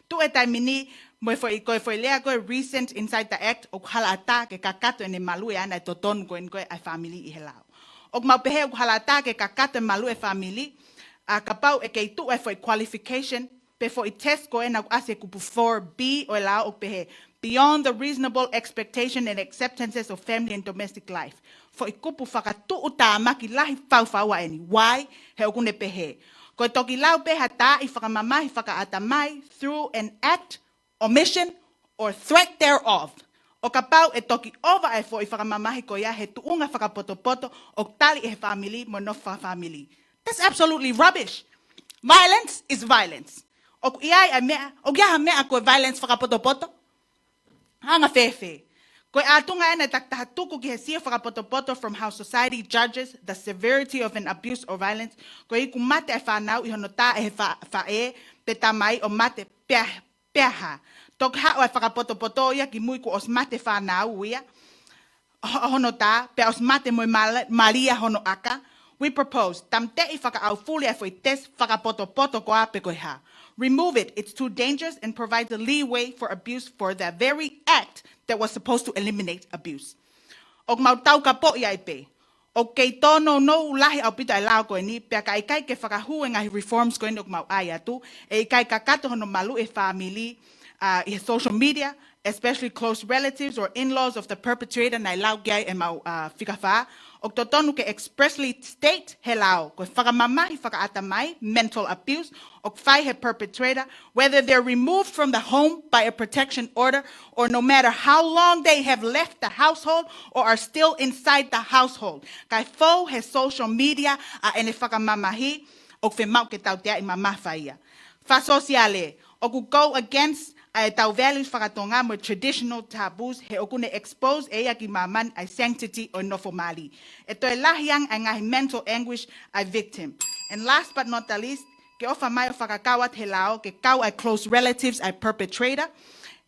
Tuʻu he taimi ni, mo e foʻi, ko e foʻi lea ko e recent inside the act, ʻoku hala ʻatā ke kakato ʻene maluʻi ʻana e totonu ko eni ko e ʻa e fāmili ʻi he lao. ʻOku mau pehē ʻoku hala ʻatā ke kakato e maluʻi e fāmili, ʻa kapau ʻe kei tuʻu e foʻi qualification, pe foʻi test ko ena ʻoku ʻasi he kupu four B ʻo e lao ʻoku pehē, beyond the reasonable expectation and acceptances of family and domestic life. Foʻi kupu fakatuʻutāmaki lahi faufaua eni. Why? He ʻoku ne pehē, ko e toki lau pē ha taaʻi fakamamahi fakaʻatamai through an act, omission, or threat thereof. ʻO kapau ʻe toki ʻova e foʻi fakamamahi ko ia he tuʻunga fakapotopoto ʻoku tali ʻe he fāmili mo e nofo fakafāmili. That's absolutely rubbish. Violence is violence. ʻOku ʻi ai e meʻa, ʻoku ʻi ai ha meʻa ko e violence fakapotopoto? Anga fēfē? Ko e ʻātunga ena e takitaha tuku ki he sio fakapotopoto from how society judges the severity of an abuse or violence, ko e iku mate e fānau ʻi hono tā ʻe he fa-, faʻē pe tamai ʻo mate pea, pea hā. Toki haʻu e fakapotopoto ia ki mui kuo ʻosi mate fānau ia, ho-, hono tā, pea ʻosi mate mo e mal-, malia hono ʻaka. We propose, tāmateʻi fakaʻaufuli e foʻi test fakapotopoto ko ā pe ko e hā. Remove it, it's too dangerous and provides a leeway for abuse for the very act that was supposed to eliminate abuse. ʻOku mau taukapoʻi ai pē, ʻoku kei tōnounou lahi ʻaupito e lao ko eni, pea ka ʻikai ke fakahū e ngaahi reforms ko eni ʻoku mau ʻai atu, ʻe ʻikai kakato hono maluʻi e fāmili, uh, ʻi he social media, especially close relatives or in-laws of the perpetrator, naʻe lau ki ai ʻemau, uh, fika fā. ʻOku totonu ke expressly state he lao ko e fakamamahi fakaʻatamai, mental abuse, ʻoku fai he perpetrator, whether they're removed from the home by a protection order or no matter how long they have left the household or are still inside the household. Kae fou he social media ʻa ʻene fakamamahi, ʻoku fiemaʻu ke tauteaʻi mamafa ia. Fakasōsiale, ʻoku go against ʻa ʻetau values fakatonga mo e traditional taboos, he ʻoku ne expose ʻe ia ki māmani ʻa e sanctity ʻo e nofo mali. ʻE toe lahi ange ʻa e ngaahi mental anguish ʻa e victim. And last but not the least, ke ʻofa mai ʻo fakakau atu he lao ke kau ʻa e close relatives ʻa e perpetrator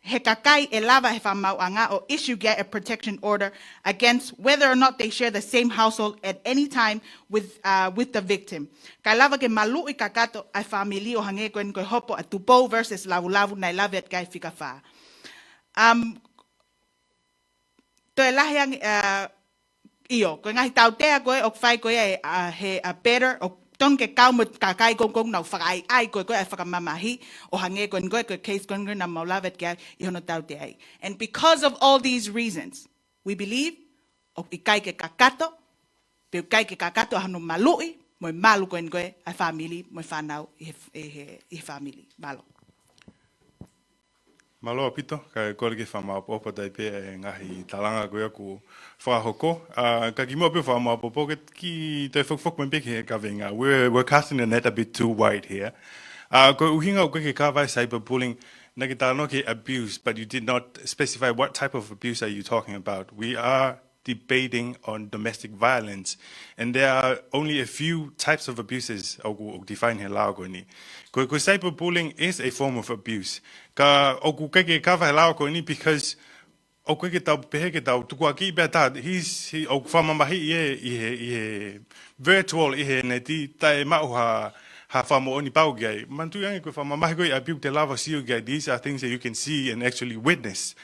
he kakai ʻe lava he fakamaauʻanga ʻo issue ki ai a protection order against whether or not they share the same household at any time with, uh, with the victim. Kae lava ke maluʻi kakato ʻa e fāmili ʻo hangē ko eni ko e hopo ʻa Tupou versus Lavulavu naʻe lave atu ki ai fika fā. Um, toe lahi ange, uh, ʻio, ko e ngaahi tautea ko ē ʻoku fai ko ia ʻe, uh, he, uh, abettor, ʻoku totonu ke kau mo e kakai ko ē ʻoku nau fakaʻaiʻai ko ē ko ē ʻa e fakamamahi, ʻo hangē ko eni ko ē ko e case ko eni ko ē naʻa mau lave atu ki ai ʻi hono tauteaʻi. And because of all these reasons, we believe ʻoku ʻikai ke kakato, pe ʻikai ke kakato ʻa hono maluʻi mo e malu ko eni ko ē ʻa e fāmili mo e fānau ʻi he, ʻi he, ʻi he fāmili. Mālō. Mālō ʻaupito, kae kole ke fakamāopoopo atu ai pē e ngaahi talanga ko ia kuo fakahoko. ʻA, ka kimuʻa pē fakamāopoopo ke kiʻi toe fokifoki mai pē ki he kaveinga. We're, we're casting the net a bit too wide here. ʻA, ko e ʻuhinga ʻoku ʻikai ke kava e cyberbullying, naʻa ke talanoa ki he abuse, but you did not specify what type of abuse are you talking about. We are debating on domestic violence. And there are only a few types of abuses ʻoku, ʻoku define he lao ko eni. Ko, ko cyberbullying is a form of abuse. Ka ʻoku ʻikai ke kava he lao ko eni because ʻoku ʻikai ke tau pehē ke tau tukuakiʻi pē ʻa e taha, he's, he, ʻoku fakamamahiʻi ʻi he, ʻi he, ʻi he virtual, ʻi he neti, taʻe maʻu ha, ha fakamoʻoni pau ki ai. Manatuʻi ange ko e fakamamahi ko ē ʻa e ʻapi ʻoku te lava ʻo sio ki ai, these are things that you can see and actually witness.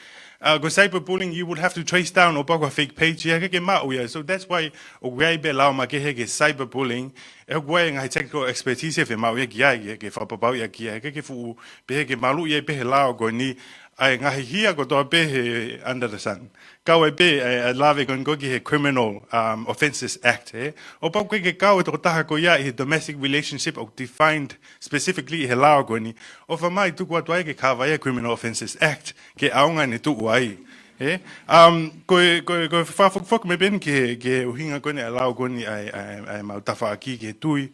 Uh, ko e cyberbullying, you would have to trace down ʻo pau ko ha fake page ia, ʻikai ke maʻu ia. So that's why ʻoku ʻi ai pē lao makehe ki he cyberbullying, ʻoku ʻi ai e ngaahi technical expertise ʻe fiemaʻu ia ki ai, ke, ke fakapapauʻi ia ki ai, ʻikai ke fuʻu pehē ke maluʻi ia pē he lao ko eni, ʻa e ngaahi hia kotoa pē he under the sun. Kau ai pē ʻa e, ʻa e lave ko eni ko ē ki he Criminal, um, Offences Act, ē? ʻO pau ko ē ke kau e tokotaha ko ia ʻi he domestic relationship ʻoku defined specifically ʻi he lao ko eni, ʻo fakamai tuku atu ai ke kava ia Criminal Offences Act, ke ʻaonga ʻene tuʻu ai. Ē? Um, ko e, ko e, ko e fakafokifoki mai pē eni ki he, ki he ʻuhinga ko eni ʻa e lao ko eni ʻa e, ʻa e, ʻa e mau tafaʻaki ki he tui.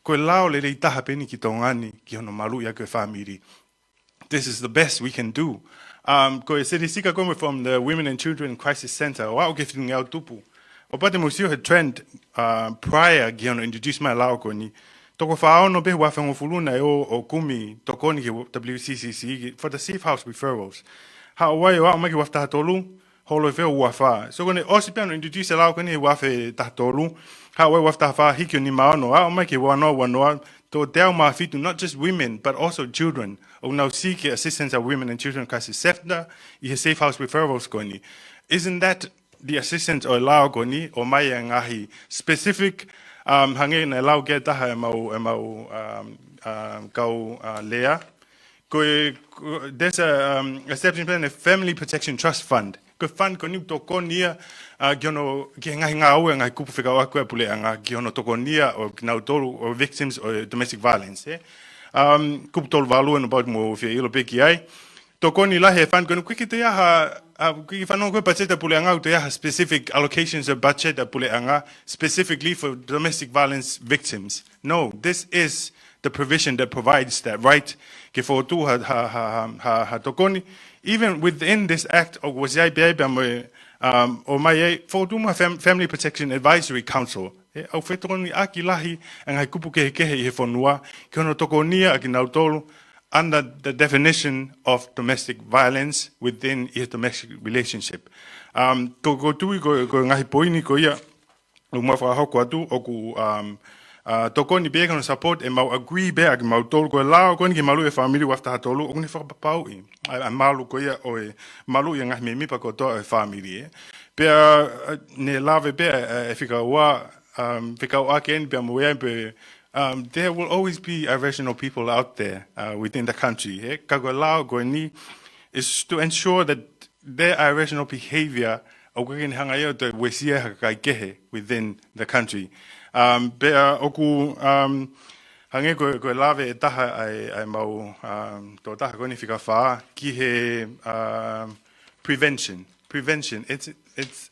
Ko e lao lelei taha pē eni ki Tonga ni, ki hono maluʻi ʻaki e fāmili. This is the best we can do. Um, ko e statistika ko ē from the Women and Children Crisis Centre, ʻo aʻu ki he fitungeau tupu. ʻO pau te mou sio he trend, uh, prior ki hono introduce mai e lao ko eni, toko fā ono pē he uaafe hongofulu naʻe ō ʻo kumi tokoni ki he W C C C for the safe house referrals. Haʻu ai ʻo aʻu mai ki he uaafe taha tolu, holo e feo uafā. So ko ʻene ʻosi pē hono introduce e lao ko eni he uaafe taha tolu, haʻu ai uaafe taha fā hiki ʻo nima ono, aʻu mai ki he ua noa ua noa, toko teau mā fitu, not just women, but also children, ʻoku nau seek assistance ʻa e Women and Children Crisis Centre ʻi he safe house referrals ko eni. Isn't that the assistance ʻo e lao ko eni, ʻomai e ngaahi specific, um, hangē naʻe lau ki ai taha e mau, e mau, um, um, kau, uh, lea. Ko e, ko, there's a, um, establishment plan, a Family Protection Trust Fund. Ko e fund ko eni ʻoku tokoni ia, uh, ki hono, ki he ngaahi ngāue ʻa e ngaahi kupu fekauʻaki ʻa e puleʻanga, ki hono tokoni ia ʻo kinautolu ʻo victims ʻo domestic violence, ē? Um, kupu tolu valu ʻe nau pau te mou fie ʻilo pē ki ai. Tokoni lahi e fund ko eni, ʻoku ʻikai ke toe ʻi ai ha, uh, ʻoku ʻikai ke fanongo ko ē patiseti ʻa e puleʻanga ʻoku toe ʻi ai ha specific allocations of budget ʻa e puleʻanga specifically for domestic violence victims. No, this is the provision that provides that right ke fokotuʻu ha, ha, ha, ha, ha, ha tokoni. Even within this act, ʻoku ʻosi ʻi ai pē, ʻi ai pē mo e, um, ʻomai ai, fokotuʻu mo e Fam-, Family Protection Advisory Council. Ē, ʻoku fetokoniʻaki lahi e ngaahi kupu kehekehe ʻi he fonua, ki hono tokoni ia ʻa kinautolu under the definition of domestic violence within ʻi he domestic relationship. Um, ko, ko e tui ko, ko e ngaahi poini ko ia, ʻoku mau fakahoko atu, ʻoku, um, uh, tokoni pē ki hono support e mau agree pē ʻa kimautolu, ko e lao ko eni ki he maluʻi e fāmili uaafe taha tolu, ʻoku ne fakapapauʻi ʻa e, ʻa e malu ko ia ʻo e maluʻi e ngaahi mēmipa kotoa ʻo e fāmili, ē. Pea, uh, ne lave pē, uh, e fika ua, um, fekauʻaki eni pea mo ia pē, um, there will always be irrational people out there, uh, within the country, ē. Ka ko e lao ko eni is to ensure that their irrational behavior ʻoku ʻikai ke ne hanga ia ʻo toe uesia ha kakai kehe within the country. Um, pea ʻoku, um, hangē ko e, ko e lave ʻe taha ʻa e, ʻa e mau, um, tokotaha ko eni fika fā ki he, um, prevention. Prevention. It's, it's,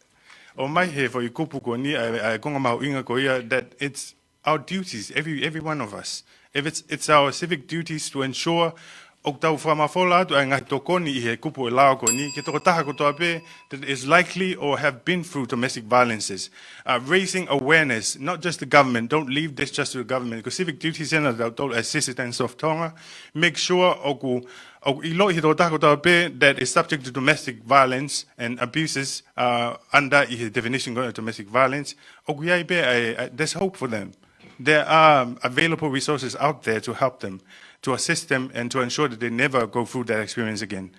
ʻomai he foʻi kupu ko eni ʻa e, ʻa e konga mahuʻinga ko ia that it's our duties, every, every one of us. If it's, it's our civic duties to ensure ʻoku tau fakamafola atu ʻa e ngaahi tokoni ʻi he kupu ʻo e lao ko eni ki he tokotaha kotoa pē that is likely or have been through domestic violences. Uh, raising awareness, not just the government, don't leave this just to the government, ko e civic duties ena ʻatautolu as citizens of Tonga. Make sure ʻoku, ʻoku ʻiloʻi he tokotaha kotoa pē that is subject to domestic violence and abuses, uh, under ʻi he definition ko ē ʻo domestic violence, ʻoku ʻi ai pē, uh, uh, there's hope for them. There are available resources out there to help them, to assist them, and to ensure that they never go through that experience again.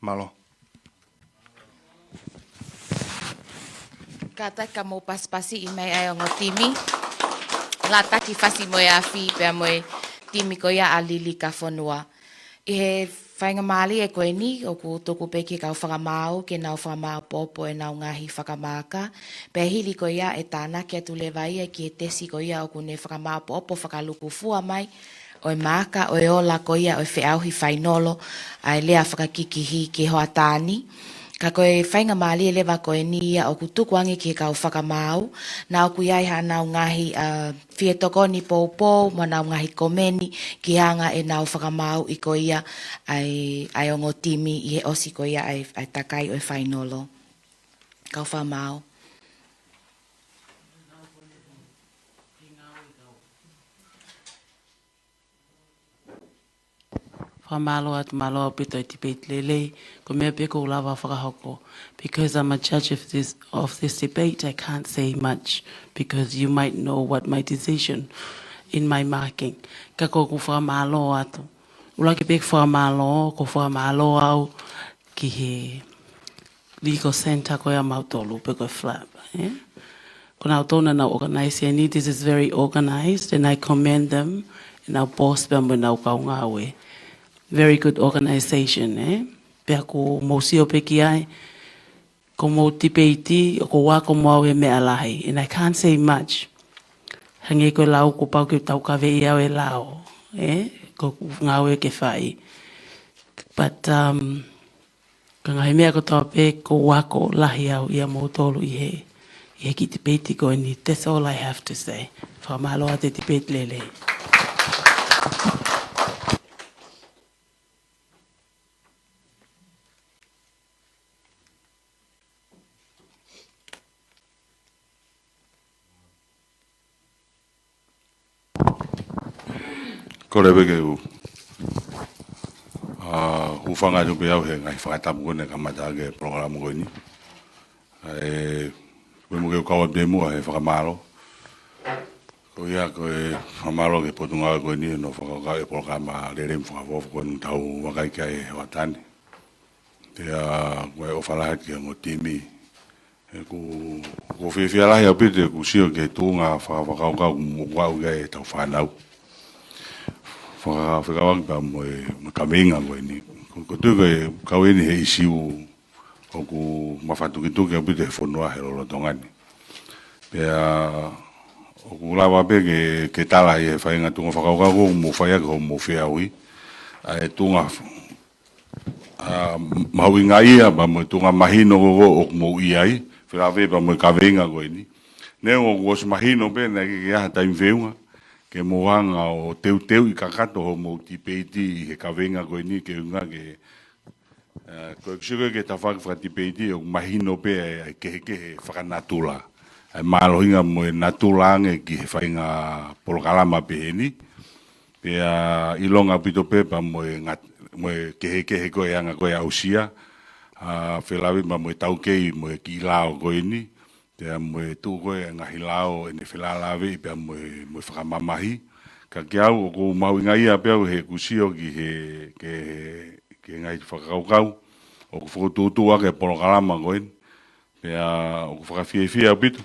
Mālō. Kātaki ka mou pasipasiʻi mai ʻa e ongo timi. Lātaki Fasi mo e Afi pea mo e timi ko ia ʻa Lili Kafonua. ʻI he faingamālie ko eni, ʻoku tuku pē ki he kau fakamaau ke nau fakamāʻopoʻopo ʻenau ngaahi fakamaaka. Pea hili ko ia ʻe tānaki atu leva ia ki he tesi ko ia ʻoku ne fakamāʻopoʻopo fakalukufua mai ʻo e maaka ʻo e ola ko ia ʻo e feʻauhi fainolo, ʻa e lea fakakikihi ki he hoʻatā ni. Ka ko e faingamālie leva ko eni ia ʻoku tuku ange ki he kau fakamaau, naʻa ʻoku ʻi ai haʻanau ngaahi, uh, fie tokoni poupou, mo ʻenau ngaahi komeni, ki he anga ʻenau fakamāuʻi ko ia ʻa e, ʻa e ongo timi ʻi he ʻosi ko ia ʻa e, ʻa e takai ʻo e fainolo. Kau fakamaau. Fakamālō atu, mālō ʻaupito e debate lelei, ko e meʻa pē ʻoku ou lava fakahoko. Because I'm a judge of this, of this debate, I can't say much, because you might know what my decision in my marking. Ka ko ʻeku fakamālō atu. ʻUluaki pē ʻeku fakamālō, ko e fakamālō au ki he Legal Centre ko ia ʻa mautolu pe ko e FLAP, ē? Ko nautolu naʻa nau organize eni, this is very organized, and I commend them, ʻenau boss pea mo ʻenau kau ngāue. Very good organization, ē? Pea ʻoku mou sio pē ki ai, ko hoʻomou tipeiti, ʻoku ou ako mo au e meʻa lahi, and I can't say much. Hangē ko e lau kuo pau ke tau kavei au e lao, ē? Ko ʻeku ngāue ke fai. But, um, ko e ngaahi meʻa kotoa pē ʻoku ou ako lahi au ʻia moutolu ʻi he, ʻi he kiʻi tipeiti ko eni. That's all I have to say. Fakamālō atu e tipeiti lelei. Kole pē ke u, ā, hūfanga atu pē au he ngaahi fakatapu ko eni naʻe kamata ʻaki e polokalama ko eni. ʻE, pea mo ke u kau atu pē muʻa he fakamālō. Ko ia ko e fakamālō ki he Potungāue ko eni hono fakakaukau e polokalama lelei mo fakaʻofoʻofa ko eni ʻoku tau vakai ki ai he hoʻatā ni. Pea ko e ʻofa lahi ki he ongo timi. ʻOku, ʻoku ou fiefia lahi ʻaupito ʻeku sio ki he tuʻunga fakakaukau ʻoku mou aʻu ki ai ʻetau fānau. Faka-, fekauʻaki pea mo e, mo e kaveinga ko eni. ʻOku, ʻoku ou tui ko e kau eni he ʻīsiu ʻoku mafatukituki ʻaupito he fonua he lolotonga ni. Pea ʻoku lava pē ke, ke tala ʻi he faʻahinga tuʻunga fakakaukau ʻoku mou fai ʻaki hoʻomou feʻauhi. ʻA e tuʻunga, ā, mahuʻingaʻia pea mo e tuʻunga mahino ko ē ʻoku mou ʻi ai, felāveʻi pea mo e kaveinga ko eni. Neongo kuo ʻosi mahino pē naʻe ʻikai ke ʻi ai ha taimi feʻunga ke mou hanga ʻo teuteuʻi kakato hoʻomou tipeiti ʻi he kaveinga ko eni ke ʻuhinga ke, ā, ko e sio ko ē ki he tafaʻaki fakatipeiti ʻoku mahino pē ʻa e, ʻa e kehekehe fakanatula. ʻA e mālohinga mo e natula ange ki he faʻahinga polokalama pehē ni. Pea ʻilonga ʻaupito pē pea mo e ngat-, mo e kehekehe ko ē anga ko ē ʻa e aʻusia, ā, felāveʻi pea mo e taukei mo e kiʻi lao ko eni, pea mo e tuʻu ko ē ngaahi lao ʻene felāveʻi pea mo e, mo e fakamamahi. Ka kiate au ʻoku mahuʻingaʻia pē au heʻeku sio ki he, ki he, ki he ngaahi fakakaukau ʻoku fokotuʻutuʻu ʻaki e polokalama ko eni. Pea ʻoku fakafiefia ʻaupito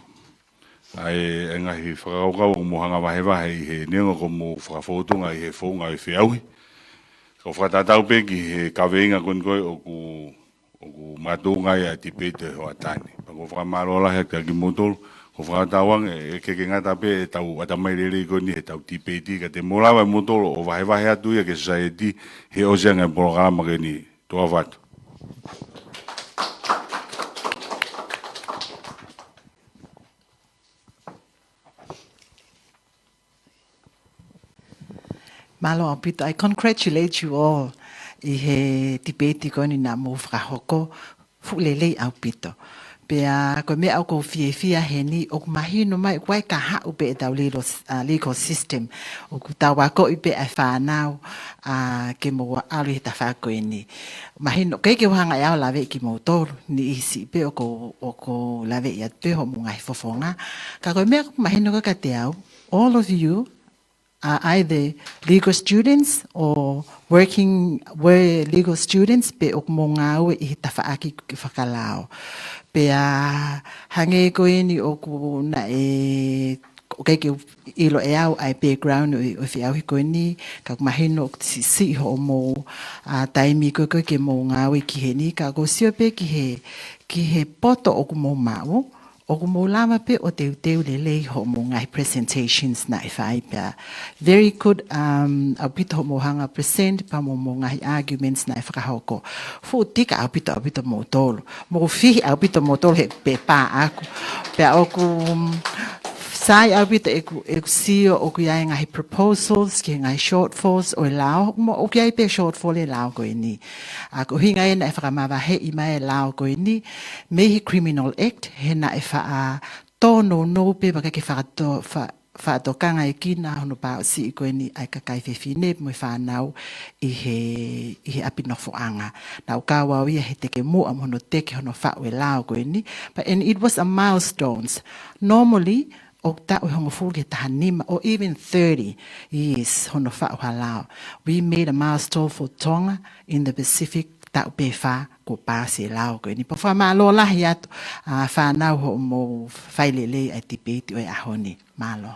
ʻa e, ʻa e ngaahi fakakaukau ʻoku mou hanga vahevahe ʻi he neongo ʻoku mou fakafōtunga ʻi he founga ʻo e feʻauhi. Ka ʻoku fakatatau pē ki he kaveinga ko eni ko ē ʻoku, ʻoku makatuʻunga ai ʻa e tipeiti he hoʻatā ni. Pea ʻoku ou fakamālō lahi atu kiate kimoutolu, ʻoku ou fakatauange ʻe, ʻe ʻikai ke ngata pē ʻetau ʻatamai lelei ko eni heʻetau tipeiti, ka te mou lava ʻe moutolu ʻo vahevahe atu ia ki he society he ʻosi ange e polokalama ko eni. Tuʻa ʻofa atu. Mālō ʻaupito. I congratulate you all ʻi he tipeiti ko eni naʻa mou fakahoko, fuʻu lelei ʻaupito. Pea ko e meʻa ʻoku ou fiefia heni, ʻoku mahino mai ʻoku ʻikai ke haʻu pē ʻetau legal, ā, legal system. ʻOku tau akoʻi pē ʻa e fānau, ā, ke mou ʻalu ʻi he tafaʻaki ko eni. Mahino, ʻikai ke u hanga ʻe au ʻo laveʻi kimoutolu, niʻihi siʻi pē ʻoku, ʻoku ou laveʻi atu pē hoʻomou ngaahi fofonga. Ka ko e meʻa ʻoku mahino ko ē kiate au, all of you are either legal students or working, were legal students, pe ʻoku mou ngāue ʻi he tafaʻaki fakalao. Pea hangē ko eni ʻoku naʻe, ʻoku ʻikai ke u ʻilo ʻe au ʻa e background ʻo e, ʻo e feʻauhi ko eni, ka ʻoku mahino ʻoku siʻisiʻi hoʻomou, ā, taimi ko ē ko ē ke mou ngāue ki heni, ka ʻoku ou sio pē ki he, ki he poto ʻoku mou maʻu, ʻoku mou lava pē ʻo teuteu lelei hoʻomou ngaahi presentations naʻe fai pea. Very good, um, ʻaupito hoʻomou hanga present pea mo hoʻomou ngaahi arguments naʻe fakahoko. Fuʻu tika ʻaupito, ʻaupito moutolu. Mou fihi ʻaupito moutolu he pepa ʻaku. Pea ʻoku, um, sai ʻaupito ʻeku, ʻeku sio ʻoku ʻi ai e ngaahi proposals ki he ngaahi shortfalls ʻo e lao. Mo ʻoku ʻi ai pē shortfall e lao ko eni. ʻA ko e ʻuhinga ia naʻe fakamavaheʻi mai e lao ko eni mei he Criminal Act, he naʻe faʻa tōnounou pē, ʻikai ke fakato-, fa-, faʻa tokangaekina hono pāʻusiʻi ko eni ʻa e kakai fefine mo e fānau ʻi he, ʻi he ʻapi nofoʻanga. Naʻa ku kau au ia he teke muʻa mo hono teke hono faʻu e lao ko eni. But, and it was a milestones. Normally, ʻoku taʻu ʻe hongofulu ki he taha nima, or even thirty years, hono faʻu ha lao. We made a milestone for Tonga in the Pacific, taʻu pē fā kuo paasi e lao ko eni. Pea fakamālō lahi atu, ʻa, fānau hoʻomou fai lelei ʻa e tipeiti ʻo e ʻaho ni. Mālō.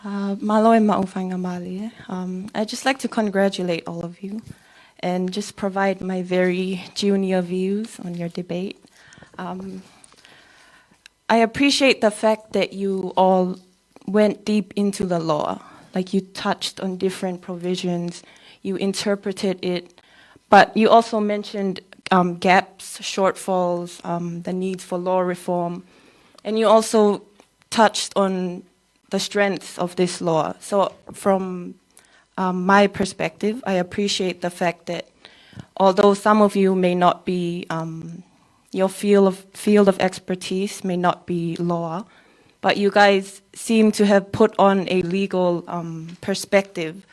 Uh, mālō e maʻu faingamālie. Um, I'd just like to congratulate all of you and just provide my very junior views on your debate. Um, I appreciate the fact that you all went deep into the law. Like, you touched on different provisions, you interpreted it, but you also mentioned, um, gaps, shortfalls, um, the needs for law reform, and you also touched on the strengths of this law. So from, um, my perspective, I appreciate the fact that although some of you may not be, um, your field of, field of expertise may not be law, but you guys seem to have put on a legal, um, perspective,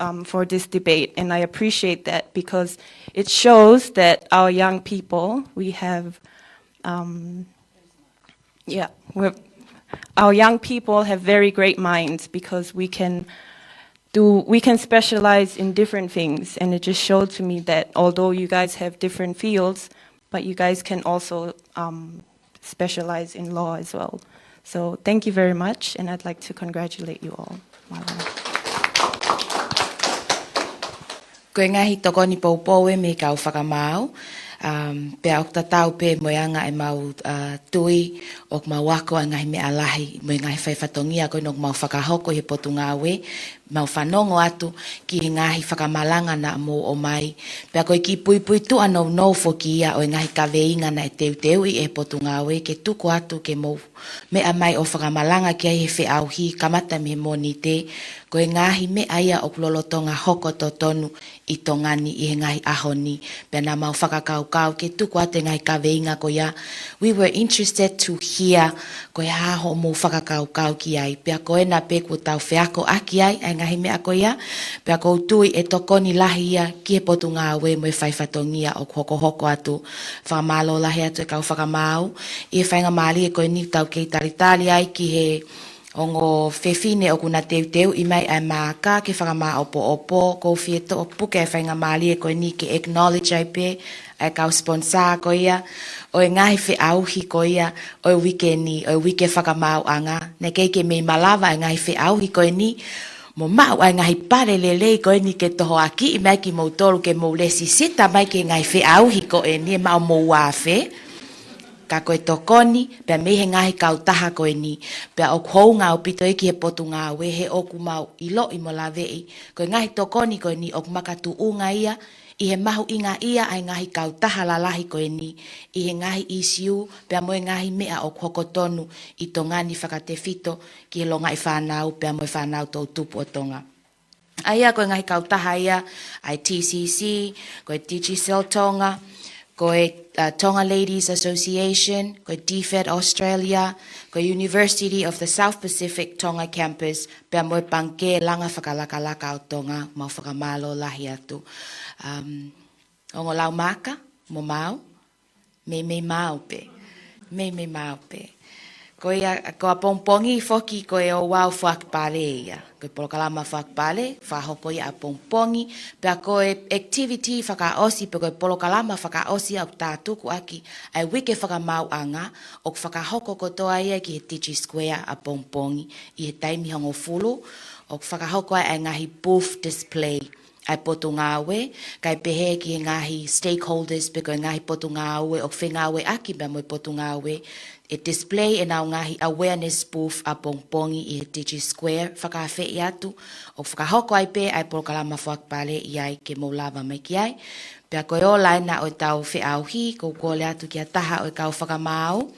um, for this debate, and I appreciate that because it shows that our young people, we have, um, yeah, we're, our young people have very great minds because we can do, we can specialize in different things, and it just showed to me that although you guys have different fields, but you guys can also, um, specialize in law as well. So thank you very much, and I'd like to congratulate you all. Mālō. Ko e ngaahi tokoni poupou ē mei he kau fakamaau, um, pea ʻoku tatau pē mo e anga ʻemau, uh, tui ʻoku mau ako ʻa e ngaahi meʻa lahi mo e ngaahi faifatongia ko eni ʻoku mau fakahoko ʻi he Potungāue, mau fanongo atu ki he ngaahi fakamalanga naʻa mou ʻomai. Pea ko e kiʻi puipuituʻa nounou foki ia ʻo e ngaahi kaveinga naʻe teuteuʻi ʻe he Potungāue ke tuku atu ke mou meʻa mai ʻo fakamalanga ki ai he feʻauhi kamata mei he Mōnite, ko e ngaahi meʻa ia ʻoku lolotonga hoko totonu ʻi Tonga ni ʻi he ngaahi ʻaho ni. Pea naʻa mau fakakaukau ke tuku atu e ngaahi kaveinga ko ia. We were interested to hear ko e hā hoʻomou fakakaukau ki ai. Pea ko ena pē kuo tau feakoʻaki ai ʻa e ngaahi meʻa ko ia. Pea ʻoku ou tui ʻe tokoni lahi ia ki he Potungāue mo e faifatongia ʻoku hokohoko atu. Fakamālō lahi atu e kau fakamaau ʻi he faingamālie ko eni ʻoku tau kei talitali ai ki he ongo fefine ʻoku na teuteuʻi mai ʻa e maaka ke fakamāʻopoʻopo. ʻOku ou fie toʻo puke e faingamālie ko eni ke acknowledge ai pē ʻa e kau sponsor ko ia ʻo e ngaahi feʻauhi ko ia ʻo e uike ni, ʻo e uike fakamaauʻanga. Naʻe ʻikai ke mei malava e ngaahi feʻauhi ko eni mo maʻu ʻa e ngaahi pale lelei ko eni ke tohoakiʻi mai kimoutolu ke mou lēsisita mai ki he ngaahi feʻauhi ko eni ʻe maʻu mo ua afe. Ka ko e tokoni pea mei he ngaahi kautaha ko eni, pea ʻoku hounga ʻaupito ia ki he Potungāue he ʻoku mau ʻiloʻi mo laveʻi ko e ngaahi tokoni ko eni ʻoku makatuʻunga ia ʻi he mahuʻingaʻia ʻa e ngaahi kautaha lalahi ko eni ʻi he ngaahi ʻīsiu pea mo e ngaahi meʻa ʻoku hoko tonu ʻi Tonga ni fakatefito ki he longaʻi fānau pea mo e fānau toʻutupu ʻo Tonga. ʻA ia ko e ngaahi kautaha ia, ʻa e T C C, ko e Digicel Tonga, ko e, uh, Tonga Ladies Association, ko e DFAT Australia, ko e University of the South Pacific Tonga Campus, pea mo e Pangikē Langa Fakalakalaka ʻo Tonga, mau fakamālō lahi atu. Um, ongo lau maaka, mo mau. Meimei maau pē. Meimei maau pē. Ko ia, ko ʻapongipongi foki ko e ouau foaki pale ia. Ko e polokalama foaki pale, fakahoko ia ʻapongipongi. Pea ko e activity fakaʻosi, pe ko e polokalama fakaʻosi ʻoku tātukuʻaki ʻa e uike fakamaauʻanga, ʻoku fakahoko kotoa ia ki he Digi Square ʻapongipongi ʻi he taimi hongofulu, ʻoku fakahoko ai ʻa e ngaahi booth display ʻa e Potungāue, kae pehē ki he ngaahi stakeholders pe ko e ngaahi potungāue ʻoku fengāueʻaki pea mo e Potungāue, ʻe display ʻenau ngaahi awareness booth ʻapongipongi ʻi he Digi Square, fakaafeʻi atu, ʻoku fakahoko ai pē ʻa e polokalama foaki pale ʻi ai ke mou lava mai ki ai. Pea ko e ola ena ʻo ʻetau feʻauhi, ʻoku ou kole atu ki ha taha ʻo e kau fakamaau,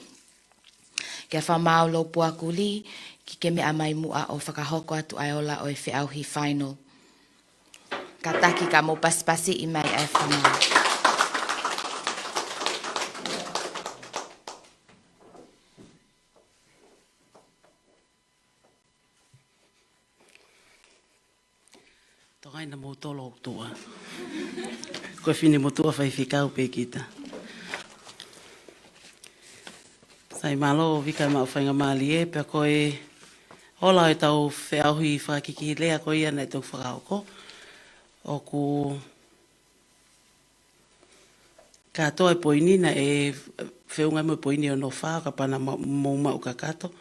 kia Fakamaau Lopua Kuli, ke ke meʻa mai muʻa ʻo fakahoko atu ʻa e ola ʻo e feʻauhi final. Kātaki ka mou pasipasiʻi mai ʻa e Fakamaau. Tokanga ʻi he motuʻa ʻoku tuʻa. Ko e finemotuʻa faifekau pē kita. Sai, mālō Vika e maʻu faingamālie, pea ko e ola ʻetau feʻauhi fakakikilea ko ia naʻe toki fakahoko. ʻOku kātoa e poini naʻe feʻunga mo e poini hono fā, kapau naʻa mou maʻu kakato.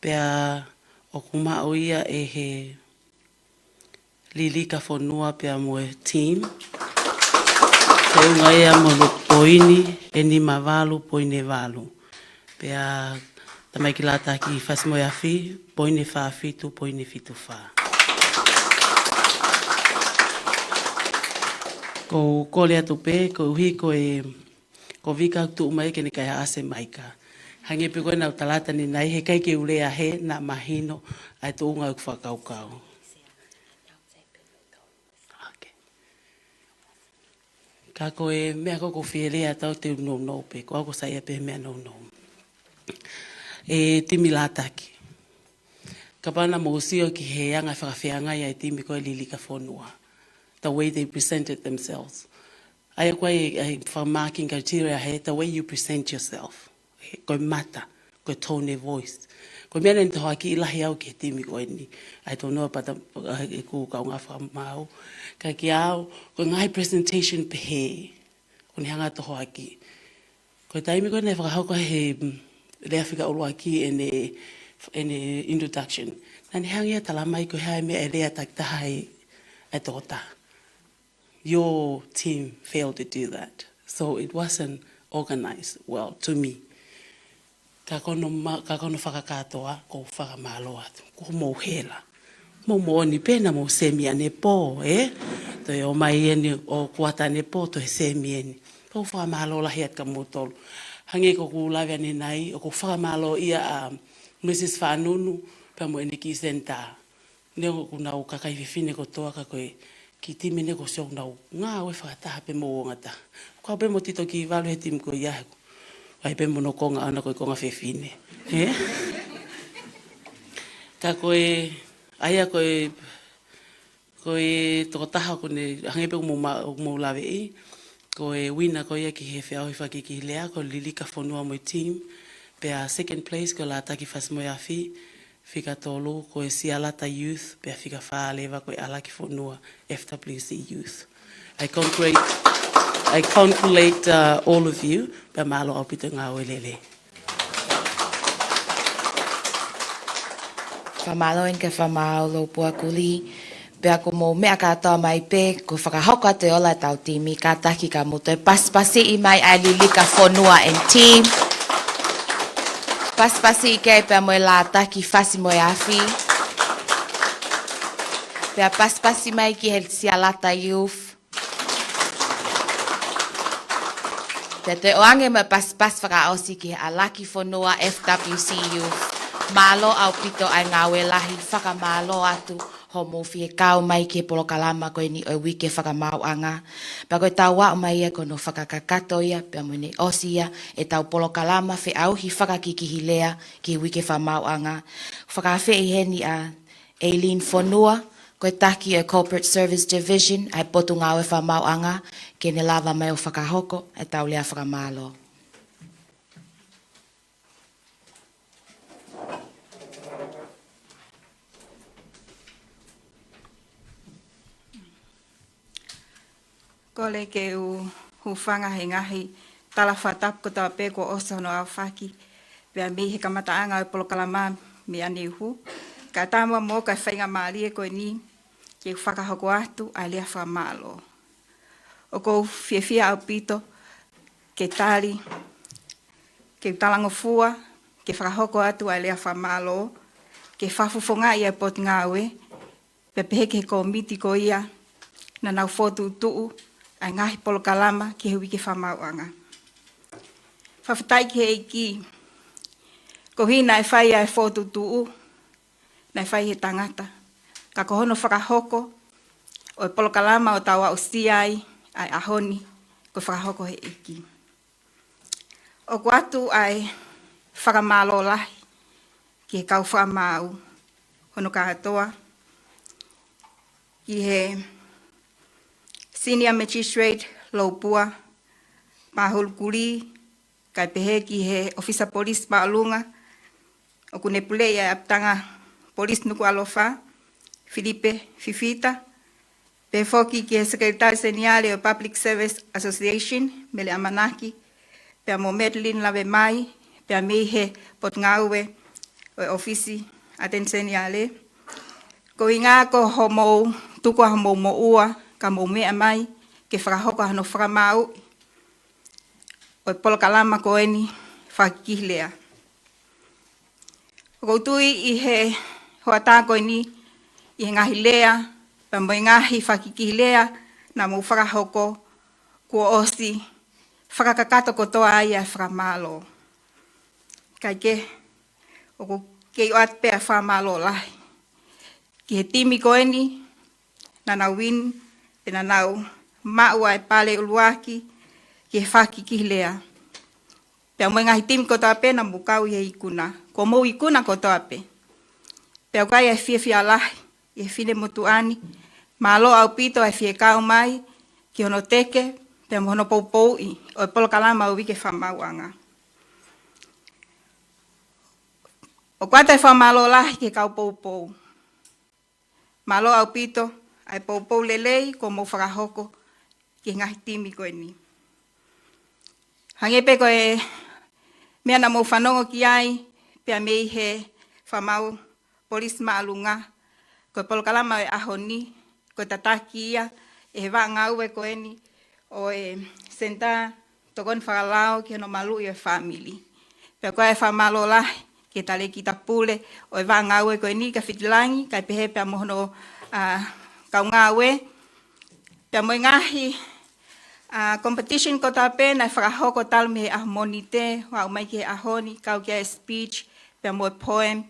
Pea ʻoku maʻu ia ʻe he Lilika Fonua pea mo e team. Feʻunga ia mo e poini ʻe nima valu poini valu. Pea tamaiki Lātaki Fasimoeafi, poini fā fitu poini fitu fā. ʻOku ou kole atu pē, koeʻuhi ko e, ko Vika ʻoku tuʻu mai ke ne kaihaʻasi e maika. Hangē pē ko ʻenau talata ni nai, heʻikai ke u lea hē, naʻa mahino ʻa e tuʻunga ʻeku fakakaukau. Okay. Ka ko e meʻa ko ē ʻoku ou fie lea atu au te u nounou pē, ko au ʻoku ou saiʻia pē he meʻa nounou. E timi Lātaki. Kapau naʻa mou sio ki he anga e fakafeangai ʻa e timi ko e Lilika Fonua. The way they presented themselves. ʻA ia ko e, ʻa e fakamarking criteria he, the way you present yourself. Ko e mata, ko e tone e voice. Ko e meʻa naʻe tohoakiʻi lahi au ki he timi ko eni. ʻAi tō noa pata, ʻa, ʻeku kaungā fakamaau. Ka kiate au, ko e ngaahi presentation pehē. ʻOku ne hanga tohoakiʻi. Ko e taimi ko ē naʻe fakahoko he, mm, lea fika ʻuluaki ʻene, ʻene introduction. Naʻa ne hanga ia ʻo talamai ko e hā e meʻa ʻe lea takitaha ai ʻa e tokotaha. Your team failed to do that. So it wasn't organized well to me. Ka ko hono ma-, ka ko hono fakakātoa, ʻoku ou fakamālō atu. Ko hoʻomou hela. Mou moʻoni pē naʻa mou semi ʻanepō, ē? Toe ō mai eni ʻo kuata ʻanepō, toe semi eni. ʻOku ou fakamālō lahi atu kia moutolu. Hangē ko ʻeku lave ʻanenai, naʻa ʻoku ou fakamālōʻia ʻa Mrs Fanunu, pea mo ʻene kiʻi senitā. Neongo ʻoku nau kakai fefine kotoa ka ko e kiʻi timi ni ʻoku ou sio ʻoku nau ngāue fakataha pē mo ʻo ngata. Kau pē mo Tito Kivalu he timi ko ia he ʻai pē mo hono konga ʻana ko e konga fefine. Ē? Ka ko e, ʻa ia ko e, ko e tokotaha ʻoku ne, hangē pē ʻoku mou ma-, ʻoku mou laveʻi, ko e uina ko ia ki he feʻauhi fakakikilea, ko Lilika Fonua mo e team, pea second place ko Lātaki Fasimoeafi, fika tolu ko e Sialata Youth, pea fika fā leva ko e ʻAlaki Fonua, F W C Youth. I congratulate, I congratulate, uh, all of you, pea mālō ʻaupito e ngāue lelei. Fakamālō eni kia Fakamāu Lopua Kulī. Pea ko hoʻomou meʻa kātoa mai pē, ʻoku fakahoko atu e ola ʻetau timi, kātaki ka mou toe pasipasiʻi mai ʻa e Lilika Fonua and team. Pasipasiʻi ki ai pea mo e Lātaki Fasimoeafi. Pea pasipasi mai ki he Sialata Youth. Pea toe ʻoange mo e pasipasi fakaʻosi ki he ʻAlaki Fonua F W C Youth. Mālō ʻaupito ʻa e ngāue lahi, fakamālō atu hoʻomou fie kau mai ki he polokalama ko eni ʻo e Uike Fakamaauʻanga. Pea ko ʻetau aʻu mai ia ko hono fakakakato ia, pea mo ʻene ʻosi ia ʻetau polokalama feʻauhi fakakikihilea ki he Uike Fakamaauʻanga. Fakaafeʻi heni ʻa Aileen Fonua, ko e taki ʻo e Corporate Service Division ʻa e Potungāue Fakamaauʻanga, ke ne lava mai ʻo fakahoko ʻetau lea fakamālō. Kole ke u hūfanga he ngaahi tala fakatapu kotoa pē kuo ʻosi hono aofaki, pea mei he kamataʻanga ʻo e polokalama mei ʻaneuhu. Kae ʻatā muʻa mo au ʻa e faingamālie ko eni ke u fakahoko atu ʻa e lea fakamālō. ʻOku ou fiefia ʻaupito ke tali, ke u talangofua, ke fakahoko atu ʻa e lea fakamālō, ke fakafofongaʻi ʻa e Potungāue, pea pehē ki he kōmiti ko ia naʻa nau fokotuʻutuʻu ʻa e ngaahi polokalama ki he Uike Fakamaauʻanga. Fakafetaʻi ki he ʻEiki, koeʻuhi naʻe fai ʻa e fokotuʻutuʻu, naʻe fai he tangata. Ka ko hono fakahoko ʻo e polokalama ʻoku tau aʻusia ai ʻa e ʻaho ni, ko e fakahoko he ʻEiki. ʻOku ʻoatu ʻa e fakamālō lahi ki he kau fakamaau hono kātoa, ki he Senior Magistrate Lopua Pahulu Kulī, kae pehē ki he ʻOfisa Polisi Māʻolunga ʻoku ne puleʻi ʻa e ʻApitanga Polisi Nukuʻalofa, Filipe Fifita, pehē foki ki he Sekelitali Seniale ʻo e Public Service Association, Mele ʻAmanaki, pea mo Madeline Lavemai, pea mei he Potungāue ʻo e ʻOfisi ʻAteni Seniale. Ko e ʻuhinga ko hoʻomou tuku ʻa hoʻomou moʻua, ka mou meʻa mai ke fakahoko ʻa hono fakamāuʻi ʻo e polokalama ko eni fakakikihi lea. ʻOku ou tui ʻi he hoʻatā ko eni, ʻi he ngaahi lea, pea mo e ngaahi fakakikihi lea naʻa mou fakahoko, kuo ʻosi fakakakato kotoa ai ʻa e fakamālō. Kae kehe, ʻoku kei ʻoatu pē ʻa e fakamālō lahi ki he timi ko eni, naʻa nau win, pea naʻa nau maʻu ʻa e pale ʻuluaki ki he fakakikihi lea. Pea mo e ngaahi timi kotoa pē naʻa mou kau ʻi he ikuna. Kuo mou ikuna kotoa pē. Pea ʻoku ʻi ai ʻa e fiefia lahi ʻi he finemotuʻa ni. Mālō ʻaupito ʻa e fie kau mai ki hono teke, pea mo hono poupouʻi ʻo e polokalama ʻo e Uike Fakamaauʻanga. ʻOku ʻoatu ʻa e fakamālō lahi ki he kau poupou. Mālō ʻaupito ʻa e poupou lelei kuo mou fakahoko ki he ngaahi timi ko eni. Hangē pē ko e meʻa naʻa mou fanongo ki ai, pea mei he Fakamaau Polisi Māʻolunga, ko e polokalama ʻo e ʻaho ni, ko e tataki ia ʻe he vaʻa ngāue ko eni ʻo e Senitā Tokoni Fakalao ki hono maluʻi ʻo e fāmili. Pea ʻoku ʻi ai ʻa e fakamālō lahi ki he Talēkita Pule ʻo e vaʻa ngāue ko eni, Kafiti Langi, kae pehē pea mo hono, ʻa, kau ngāue. Pea mo e ngaahi, ʻa, competition kotoa pē naʻe fakahoko talu mei he ʻaho Mōnite ʻo aʻu mai ki he ʻaho ni, kau ki ai e speech, pea mo e poem.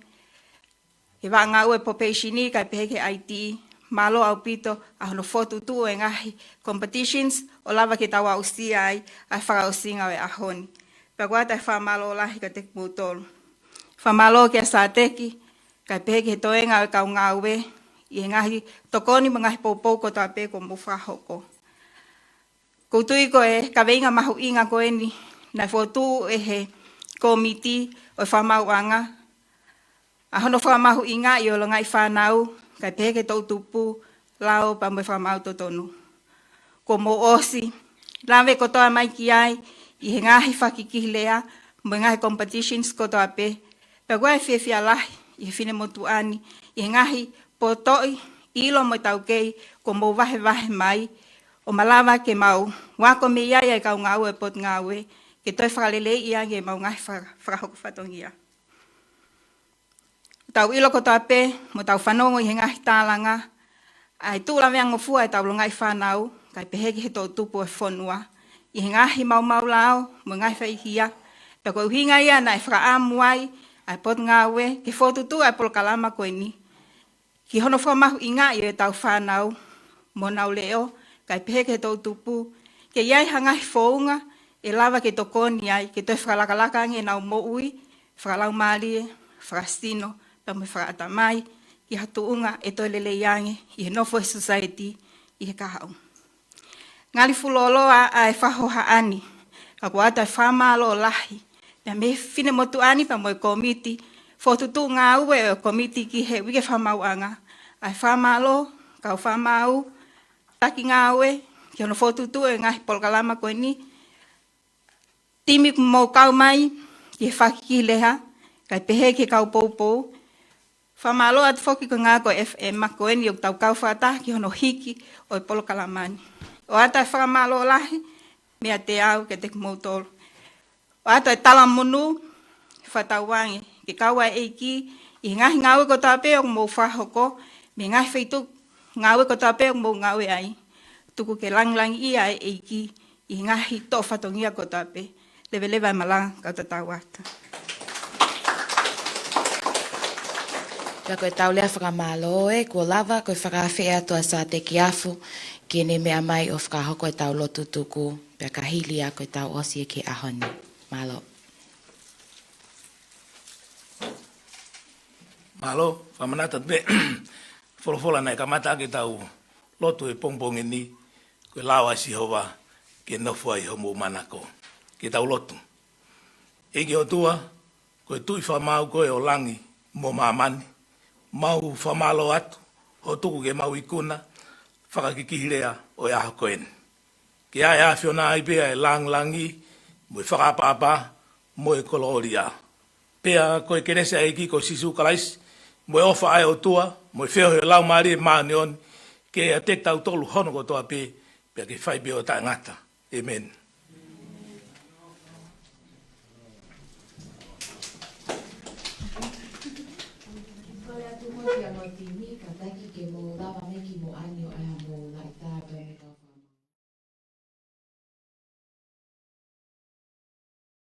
Ki he vaʻa ngāue ʻo e probation kae pehē ki he I T, mālō ʻaupito ʻa hono fokotuʻutuʻu ʻo e ngaahi competitions ʻo lava ke tau aʻusia ai ʻa e fakaʻosinga ʻo e ʻaho ni. Pea ʻoku ʻoatu ʻa e fakamālō lahi kiate kimoutolu. Fakamālō kia Sateki, kae pehē ki he toenga ʻo e kau ngāue, ʻi he ngaahi tokoni mo e ngaahi poupou kotoa pē kuo mou fakahoko. ʻOku ou tui ko e kaveinga mahuʻinga ko eni naʻe fokotuʻu ʻe he Kōmiti ʻo e Fakamaauʻanga, ʻa hono fakamahuʻingaʻi ʻo e longaʻi fānau, kae pehē ki he toʻutupu, lao pea mo e fakamaau totonu. Kuo mou ʻosi lave kotoa mai ki ai ʻi he ngaahi fakakikihi lea mo e ngaahi competitions kotoa pē. Pea ʻoku ʻi ai ʻa e fiefia lahi ʻi he finemotuʻa ni ʻi he ngaahi potoʻi ʻilo mo e taukei kuo mou vahevahe mai, ʻo malava ke mau ako mei ai ʻa e kau ngāue ʻo e Potungāue, ke toe fakaleleiʻi ange ʻemau ngaahi faka-, fakahoko fatongia. Tau ʻilo kotoa pē, mo tau fanongo ʻi he ngaahi tālanga, ʻa e tuʻu laveangofua ʻetau longaʻi fānau, kae pehē ki he toʻutupu ʻo e fonua, ʻi he ngaahi maumau lao mo e ngaahi faihia. Pea ko e ʻuhinga ia naʻe fakaʻamu ai ʻa e Potungāue ke fokotuʻutuʻu ʻa e polokalama ko eni, ki hono fakamahuʻingaʻi ʻo ʻetau fānau mo honau leʻo, kae pehē ki he toʻutupu, ke ʻi ai ha ngaahi founga ʻe lava ke tokoni ai ke toe fakalakalaka ange ʻenau moʻui fakalaumālie, fakasino, pea mo e fakaʻatamai, ki ha tuʻunga ʻe toe lelei ange ʻi he nofo ʻa e society ʻi he kahaʻu. Ngali fuoloa ʻa e fakahohaʻa ni, ka ʻoku ʻoatu ʻa e fakamālō lahi pea mei he finemotuʻa ni pea mo e kōmiti fokotuʻutuʻu ngāue ʻo e kōmiti ki he Uike Fakamaauʻanga, ʻa e fakamālō, kau fakamaau, taki ngāue, ki hono fokotuʻutuʻu ʻo e ngaahi polokalama ko eni, timi kuo mou kau mai ki he fakakikihi lea, kae pehē ki he kau poupou. Fakamālō atu foki ki he ngāue ʻa e F M ko eni ʻoku tau kau fakataha ki hono hiki ʻo e polokalama ni. ʻOatu ʻa e fakamālō lahi meiate au kiate kimoutolu. ʻOatu ʻa e talamonū, fakatauange ke kau ʻa e ʻEiki ʻi he ngaahi ngāue kotoa pē ʻoku mou fakahoko, mei he ngaahi feituʻu ngāue kotoa pē ʻoku mou ngāue ai. Tuku ke langilangiʻia ʻa e ʻEiki ʻi he ngaahi toʻo fatongia kotoa pē. Leveleva ʻa e malanga, kau tatau atu. Pea ko ʻetau lea fakamālō ē, kuo lava ko e fakaafeʻi atu ʻa Sateki Afu ke ne meʻa mai ʻo fakahoko ʻetau lotu tuku, pea ka hili ia ko ʻetau ʻosi ē ki he ʻaho ni. Mālō. Mālō, fakamanatu atu pē folofola naʻe kamata ʻaki ʻetau lotu he pongipongi ni, ko e lao ʻa Sihova ke nofo ai homou manako. Ke tau lotu. ʻEiki ʻOtua, ko e Tuʻi fakamaau koe ʻo langi mo māmani, mau fakamālō atu hoʻo tuku ke mau ikuna fakakikihi lea ʻo e ʻaho ko eni. Ke ʻa e ʻAfiona ai pē ʻa e lāngilangi mo e fakaʻapaʻapa mo e kolōlia. Pea ko e kelesi ʻa e ʻEiki ko Sīsū Kalaisi, mo e ʻofa ʻa e ʻOtua, mo e feohi ʻo e Laumālie Māʻoniʻoni, ke ʻiate kitautolu hono kotoa pē, pea ke fai pē ʻo taʻengata. ʻĒmeni. Kole atu mo ki a mo timi, kātaki ke mo lava mai ki mo ani ʻo